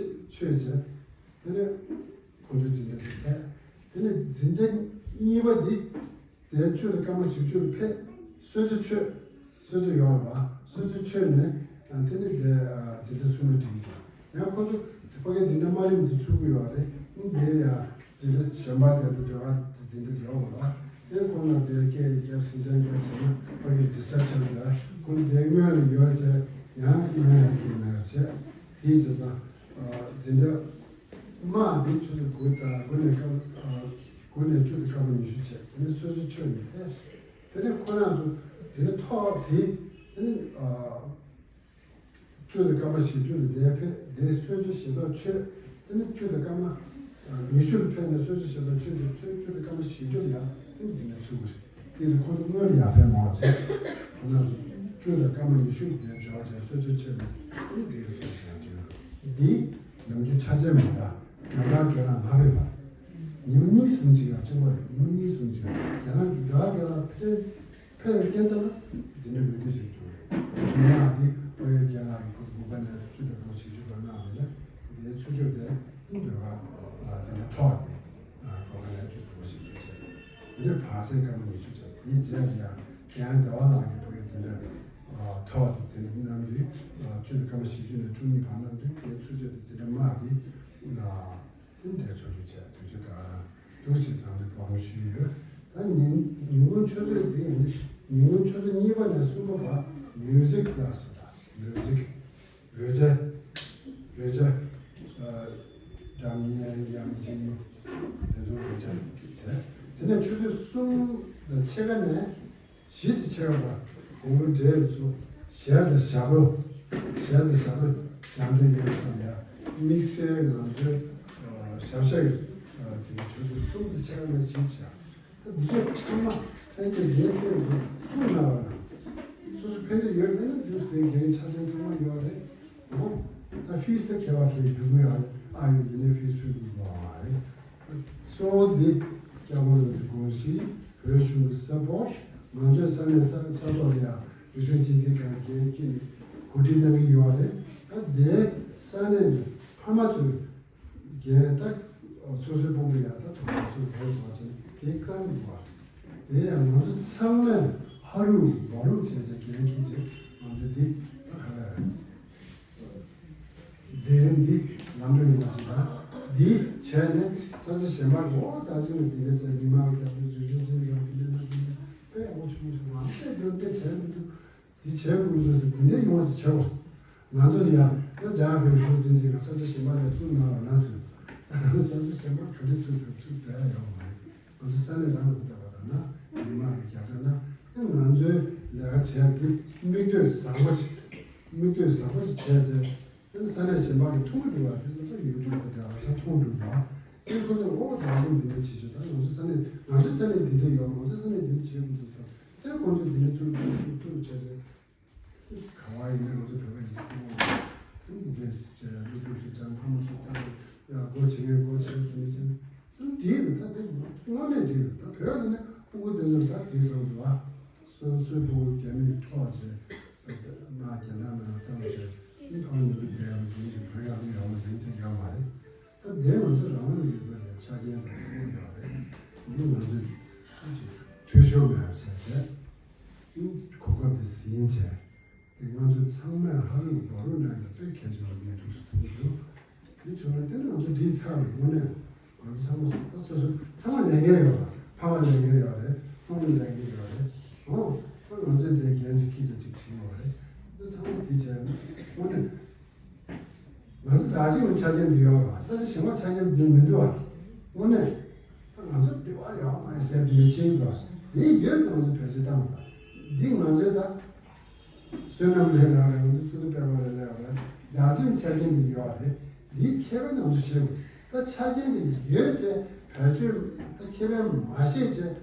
མཆོད་བྱས། དེ་ནས་ཁོང་ཚོའི་འཛིན་གྲྭ་དེ་ཐད། དེ་ནས་འཛིན་གྲྭ་གཉིས་པ་འདི་དེ་བཅུ་དང་སྐར་མ་བཞི་བཅུ་ལ་ཕེབས། གསོལ་ཇ་མཆོད། གསོལ་ཇ་ཡོད་རེད་པ། གསོལ་ཇ་མཆོད་ནས་དེ་ནས་དེ་འཛིན་གྲྭ་གསུམ་ལ་འགྲིམས་ཡོད། ཡང་ཁོ་ཚོ་ཕ་གིའི་འཛིན་གྲྭ་དམའ་རིམ་དུ་ཚུད་ཀྱི་ཡོད་རེད། དེ་ཡང་འཛིན་གྲྭ་གཞན་པ་དེ་ཚོ་ཟློས་གར་འཛིན་གྲྭ་ཡོད་མ་རེད། དེ་ཁོ་ན་དེ་སྐད་རྒྱབ་ཟིང་ཆ་རྒྱབ་བྱས་ན་ཕ་གིར་ཌི་སི་ཊརབ་ཆགས་འདུག་ཁོ་ཚོ་དེ་སྔོན་ལ་ཡོད་བྱས་ཡང་སྔོན་ཡང་སྐད་མེད་བྱས། དེའི་བྱས་ཙང་འཛིན་གྲྭ་དམའ་དེ་ཆུ་ཚོད་དགུ་དང་དགུ་ནས་སྐར་དགུ་ནས་བཅུ་དང་སྐར་མ་ཉི་ཤུ་བྱས། དེ་ནས་གསོལ་ཇ་མཆོད་ནས་ཕེབས། དེ་ནས་ཁོ་རང་ཚོ་འཛིན་གྲྭ་མཐོ་དེ་དེ་ནས། བཅུ་དང་སྐར་མ་བཞི་བཅུ་ལ་འདིར་ཕེབས། འདིར་གསོལ་ཇ་ཞལ་ཏོག་མཆོད། དེ་ནས་བཅུ་དང་སྐར་མ་ཉི་ཤུ་ལ་ཕེབས་ནས་གསོལ་ཇ་ཞལ་ཏོག་མཆོད་དུས་ཚོད་བཅུ་དང་སྐར་མ་བཞི་བཅུ་ལ་ཡང་དེ་ནས་འདི་ནས་ཚུགས་པ་རེད། དེ་ཚོ་ཁོང་ཚོ་སྔོན་ལ་ཡར་ཕེབས་མ་བྱས། ཁོང་རྣམ་ཚོ་བཅུ་དང་སྐར་མ་ཉི་ཤུ་འདིར་འབྱོར་བྱས་གསོལ་ཇ་མཆོད་ནས་དེ་ནས་འདི་ལ་ཚུགས་ཤག་ཅེས། འདི་ནམ་རྒྱུན་ཆ་ཆེན་མ་གཏོགས་ཉིན་ལྟར་རྒན་ལགས་མ་ཕེབས་པར་ཉི་མ་གཉིས་གསུམ་ཅིག་ཡང་གཅིག་པ་རེད། ཉི་མ་གཉིས་གསུམ་ཅིག་ཡང་རྒན་ལགས་ཉིན་ལྟར་རྒན་ལགས་ཕེབས། ཕེབས་པའི་རྐྱེན་ཙམ་ལ་འཛིན་གྲྭ་མུ་མཐུད་བྱེད་རྒྱུ་རེད། མི་ལག་འདི་ཨོ་ཡ་རྒན་ལགས་ཀྱི་སྐུ་དགོན་པ་ནས་བཅུ་དང་སྐར་མ་བཞི་བཅུ་བར་གནང་བ་ནས་འདིའི་ཚུལ་འཆོས་དེ་ཟློས་གར་འཛིན་གྲྭ་ཐོག་དེ་སྒོ་ཁ་ནས་བཅུ་དང་སྐར་མ་བཞི་བཅུ་བྱས། དེ་ནས་བར་གསེང་སྐར་མ་ཉི་ཤུ་བྱས། དེའི་རྗེས་ལ་ཡང་རྒན་བདེ་བ་ལགས་ཀྱི་ཕ་གི་འཛིན་གྲྭ་ཐོག་དེ་འཛིན་གྲྭ་གནང་དུས་བཅུ་དང་སྐར་མ་བཞི་བཅུ་ནས་བཅུ་གཉིས་བར་གནང་དུས་དེའི་ཚུལ་འཆོས་དེ་འཛིན་གྲྭ་དམའ་དེ། དེ་འདྲའི་ཚོགས་འདུ་བྱས། དུས་ཚོད་ད་ག་རང་འདུག་ཅིག་ཚང་མས་བགྲོ་གླེང་ཞུས་ཡོད། ད་ཉིན་ཉིན་གུང་ཆུ་ཚོད་འདི་ཡིན། ཉིན་གུང་ཆུ་ཚོད་གཉིས་པ་ནས་གསུམ་པ་བར་མིའུ་ཟིག་ཀི་ལ་སི་ཟེར་ད། མིའུ་ཟིག་རོལ་ཆ། རོལ་ཆ། སྒྲ་སྙན་དབྱངས་ཅན་དེ་ཚོ་རོལ་ཆ་བྱས། དེ་ནས་ཆུ་ཚོད་གསུམ་དང་ཕྱེད་ཀ་ནས། གཞི་དེ་ཆེ་བ་དགོང་མོ་འབྲས་ཚོ་ཞལ་དང་ཞབས་བྲོ། ཞལ་དང་ཞབས་བྲོ་སྦྱང་འདོད་ཡོད་ཚོ་ལ་དམིགས་བསལ་ང་ཚོའི་ཞབས་ཞུ་ཡི་ཟིན་ཆུ་ཚོད་གསུམ་དང་ཕྱེད་ཀ་ནས་གཞི་བྱ། ད་འདི་གས་ཚང་མ་ཕན་ཐོགས་ཡོད་དེ་ཚོ་གསུང་གནང་བ་ན། སོ་སོ་ཕན་ཐོགས་ཡོད་དེ་ན་དུས་སུ་དེ་འགན་ཆ་ཚང་ཚང་མ་ཡོད་རེད། འོ། ད་ཕིས་ད་ཁེ་བ་ཁེ་ཡོད་དགོས་ཨ་ཡོད་དེ་ནས་ཕིས་ཕུལ་དགོས་པ་མ་རེད། གཙོ་བོ་འདི་སྐྱབས་མགོན་རིན་པོ་ཆེའི་དགོངས་གཞི། བོད་གཞུང་གི་སེམས་པོ། ང་ཚོའི་ས་གནས་ས་ས་ཐོག་ལ་ཡང་རིག་གཞུང་སྤྱི་འཐུས་ཁང་འགན་འཁྱེར་ནས་གོ་སྒྲིག་གནང་གི་ཡོད་རེད། ད་དེའི་ས་གནས་ནས་ཕ་མ་ཚོས་འགན་ད་སོ་སོའི་སྤུ་གུ་ཡང་ད་ཚོ་ང་ཚོའི་བོད་ཐོག་ཆེན་དེ་བཀའ་འདུག་བ། དེ་ཡང་ང་ཚོ་ཚང་མས་ཧ་རུ་བ་རུ་བྱས་བྱས་འགན་འཁྱེར་བྱས་ང་ཚོ་འདི་ད་ག་རེ་རེད། མཛད་རིམ་འདི་ལམ་འགྲོ་ཡོང་བ་ཞིག་དང་། འདི་བྱས་ནས་ས་ཆ་གཞན་པར་འོ་ད་ཅི་ནས་འདི་འདྲ་བྱས་མི་མང་རྒྱབ་སྐྱོར་འཛུལ་ཞུགས་ཅི་ནས་ཡང་འདི་འདྲ་ན་འདི་འདྲ་དཔེ་ཡག་པོ་བྱུང་བ་ཞིག་ང་ཚོས་འདི་འདྲ་བྱས་མི་འདུག་འདི་བྱས་དགོས་འདུག་ཟེར་འདི་འདྲ་ཡོང་བ་ཞིག་བྱས་པ། ང་ཚོ་ཡང་ད་རྒྱ་གར་ཞུ་ཅི་ཅི་ང་ས་ཆ་གཞན་པ་ལ་བཙུགས་གནང་རོགས་གནང་ཟེར། ས་ཆ་གཞན་པར་ག་འདྲ་བཙུགས་ཐུབ་ཚུགས་བསྡད་ཡོད་མ་རེད། ང་ཚོ་ས་གནས་རང་གི་བདག་པ་དང་ན་མི་མང་གི་རྒྱབ་སྐྱོར་ན་ཨེ་ང་ཚོའི་ལས་ཀ་བྱས་འདི་མིག་ལྟོས་བཟང་པོ་ཞིག་མིག་ལྟོས་བཟང་པོ་ཞིག་བྱས་ཚེ་ཨེ་ས་གནས་གཞན་པ་གི་ཐུགས་མི་འདུག་པ་དེ་ཚོ་ད་ཡུལ་གྲུ་དེ་འདྲ་ང་ཚོ་མཐོང་འགྲོ་བ་ཨེ་ཁོ་ཚོ་ཨོ་ད་གཞན་འདི་འདྲ་བྱེད་ཆོག་ད་ང་ཚོ་ས་གནས་ང་ཚོའི་ས་གནས་འདི་འདྲ་ཡོད་ང་ཚོའི་ས་གནས་འདི་འདྲ་བྱེད་དགོས་འདུག་བསམ་ཨེ་ཁོ་ཚོ་འདི་འདྲ་བཙུགས་བཙུགས་བཙུགས་བྱས་ཚེ། ག་བ་ཡིན་ན་ང་ཚོ་བོད་པ་ཡིན་ཙང་ཨ་ནི་འདི་འདྲས་བྱས་སློབ་ཕྲུག་ཚོ་ཀྱང་ཕ་མ་ཚོ་ལྟ་བུ་ཡང་སྒོ་ཕྱེ་མཁན་སྒོ་ཕྱེ་དེ་འདྲ་བྱས་ཨ་ནི་འགྲིག་རེད། ད་དེ་དངོས་གནས་འགྲིག་རེད། ད་བོད་ལ་ནི་སྤུ་གུ་དེ་ཚོ་ད་དེང་སང་དུ་ཨ་སོ་སོའི་སྤུ་གུ་རྒྱ་མིས་འཕྲོག་བྱས་མ་རྒྱ་ནག་མི་ལ་བཏང་བྱས་ནི་ཕ་མ་ཉིད་དུ་བསྡད་ཡོད་པ་ཡིན་གྱི་བོད་ཡག་ལུགས་ཡག་པོ་ཡིན་གྱི་ཡོད་མ་རེད། ད་དེ་ང་ཚོ་རང་དབང་ཡོད་པའི་ལས་ཆ་རྐྱེན་དང་ཚང་མ་ཡོད་རེད། འདི་ང་ཚོས་ད་ཅིག་འཐུས་ཤོར་མེད་པ་བྱས་བྱས། གོ་སྐབས་དེ་ཟིན་བྱས། དེ་ང་ཚོ་ཚང་མས་ཧ་རུ་བ་རུ་གནང་ཡ་དཔེ་གལ་ཆེན་པོ་ངས་ཐུགས་སུ་ཐུག་གི་འདུག་འདི་བྱུང་ན་དེ་ང་ཚོ་འགྲིག་ཚར་རེད། དངོས་གནས་ང་ཚོ་ཚང་མ་ད་སོ་སོ་ཚང་མ་ལས་འགན་ཡོད་རེད། ཕ་མ་ལས་འགན་ཡོད་རེད། སློབ་གྲྭ་ལས་འགན་ཡོད་རེད། ཨོ་ད་ང་ཚོས་དེ་འགན་ཅིག་ཁྱེར་ཅིག་ཅིག་བྱེད་ཡོད་རེད། འདི་ཚང་མ་འདི་བྱས་ན་དངོས་གནས། ང་ཚོ་བདག་གཅིག་ལ་ཆ་རྐྱེན་འདི་ཡོད་པ། ས་ཆ་གཞན་པ་ཆ་རྐྱེན་འདི་མི་འདུག་པ། དངོས་གནས་ང་ཚོ་འདི་བ་ཡོད་མ་རེད་ཟེར་འདི་ཤེས་འདུག་འདི་ཡོད་ང་ཚོ་བེད་སྤྱོད་བཏང་དགོས། འདི་ང་ཚོའི་ད་བསོད་ནམས་ལས་ལ་རེད། ང་ཚོ་སྲིད་དུ་སྤེལ་བ་རེད་ལས་རེད། བདག་གཅིག་ལ་ཆ་རྐྱེན་འདི་ཡོད་རེད། འདི་ཁྱད་པར་ང་ཚོ་ཤེས་དགོས། ད་ ད་ཆ་རྐྱེན་དེ་ཡོད་ཚེ་བེད་སྤྱོད་ད་ཁེ་ཕན་མ་ཤེས་ཚེ།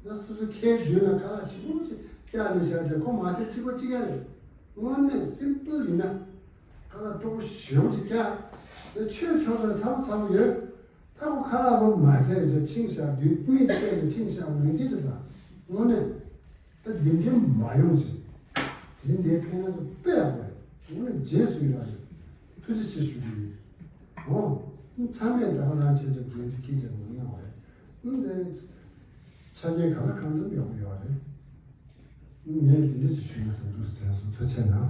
ད་སོ་སོ་ཁའི་མདུན་ལ་ཁ་ལག་ཞིམ་པོ་ཅིག་བཀྱགས་ནས་བཞག་ཚེ་ཁོ་མ་ཟད་གཅིག་པ་གཅིག་རྐྱང་རེད། དངོས་གནས་སིམ་པལ་ཡིན་ན་ཁ་ལག་སྤྲོ་པོ་ཞེ་པོ་ཅིག་བཀྱགས། ད་ཆོས་ཕྱོགས་ལ་ཚ་པོ་ཚ་པོ་ཡོད། ད་ཁོ་ཁ་ལག་པོ་མ་ཟད་ཚེ་ཆིངས་བཞག་དུས་མིག་བལྟས་ནས་ཆིངས་བཞག་པ་ནང་བཞིན་རེད་ད། དངོས་གནས། ད་འདི་འདྲའི་མ་ཡོང་ཞིང་། དེ་རིང་འདིའི་ཕན་ང་ཚོ་དཔེ་ཡག་པོ་རེད། དངོས་གནས་རྗེས་སུ་ཡི་རང་རེད། ཐུགས་རྗེ་ཆེ་ཞུ་གི་ཡིན། འོ། ཚང་མས་ད་ག་རང་བྱས་ཚོ་འགན་ཅིག་འཁྱེར་བྱས་མ་གནང་བ་རེད། ཨུམ་དེ། ཆ་རྐྱེན་ག་ལ་གང་འཚམ་ཡག་པོ་ཡོད་རེད། ངས་འདི་འདྲ་ཞིག་ཞུས་ན་བསམ་འདུག་དྲན་སོང་། ཐུགས་རྗེ་གནང་།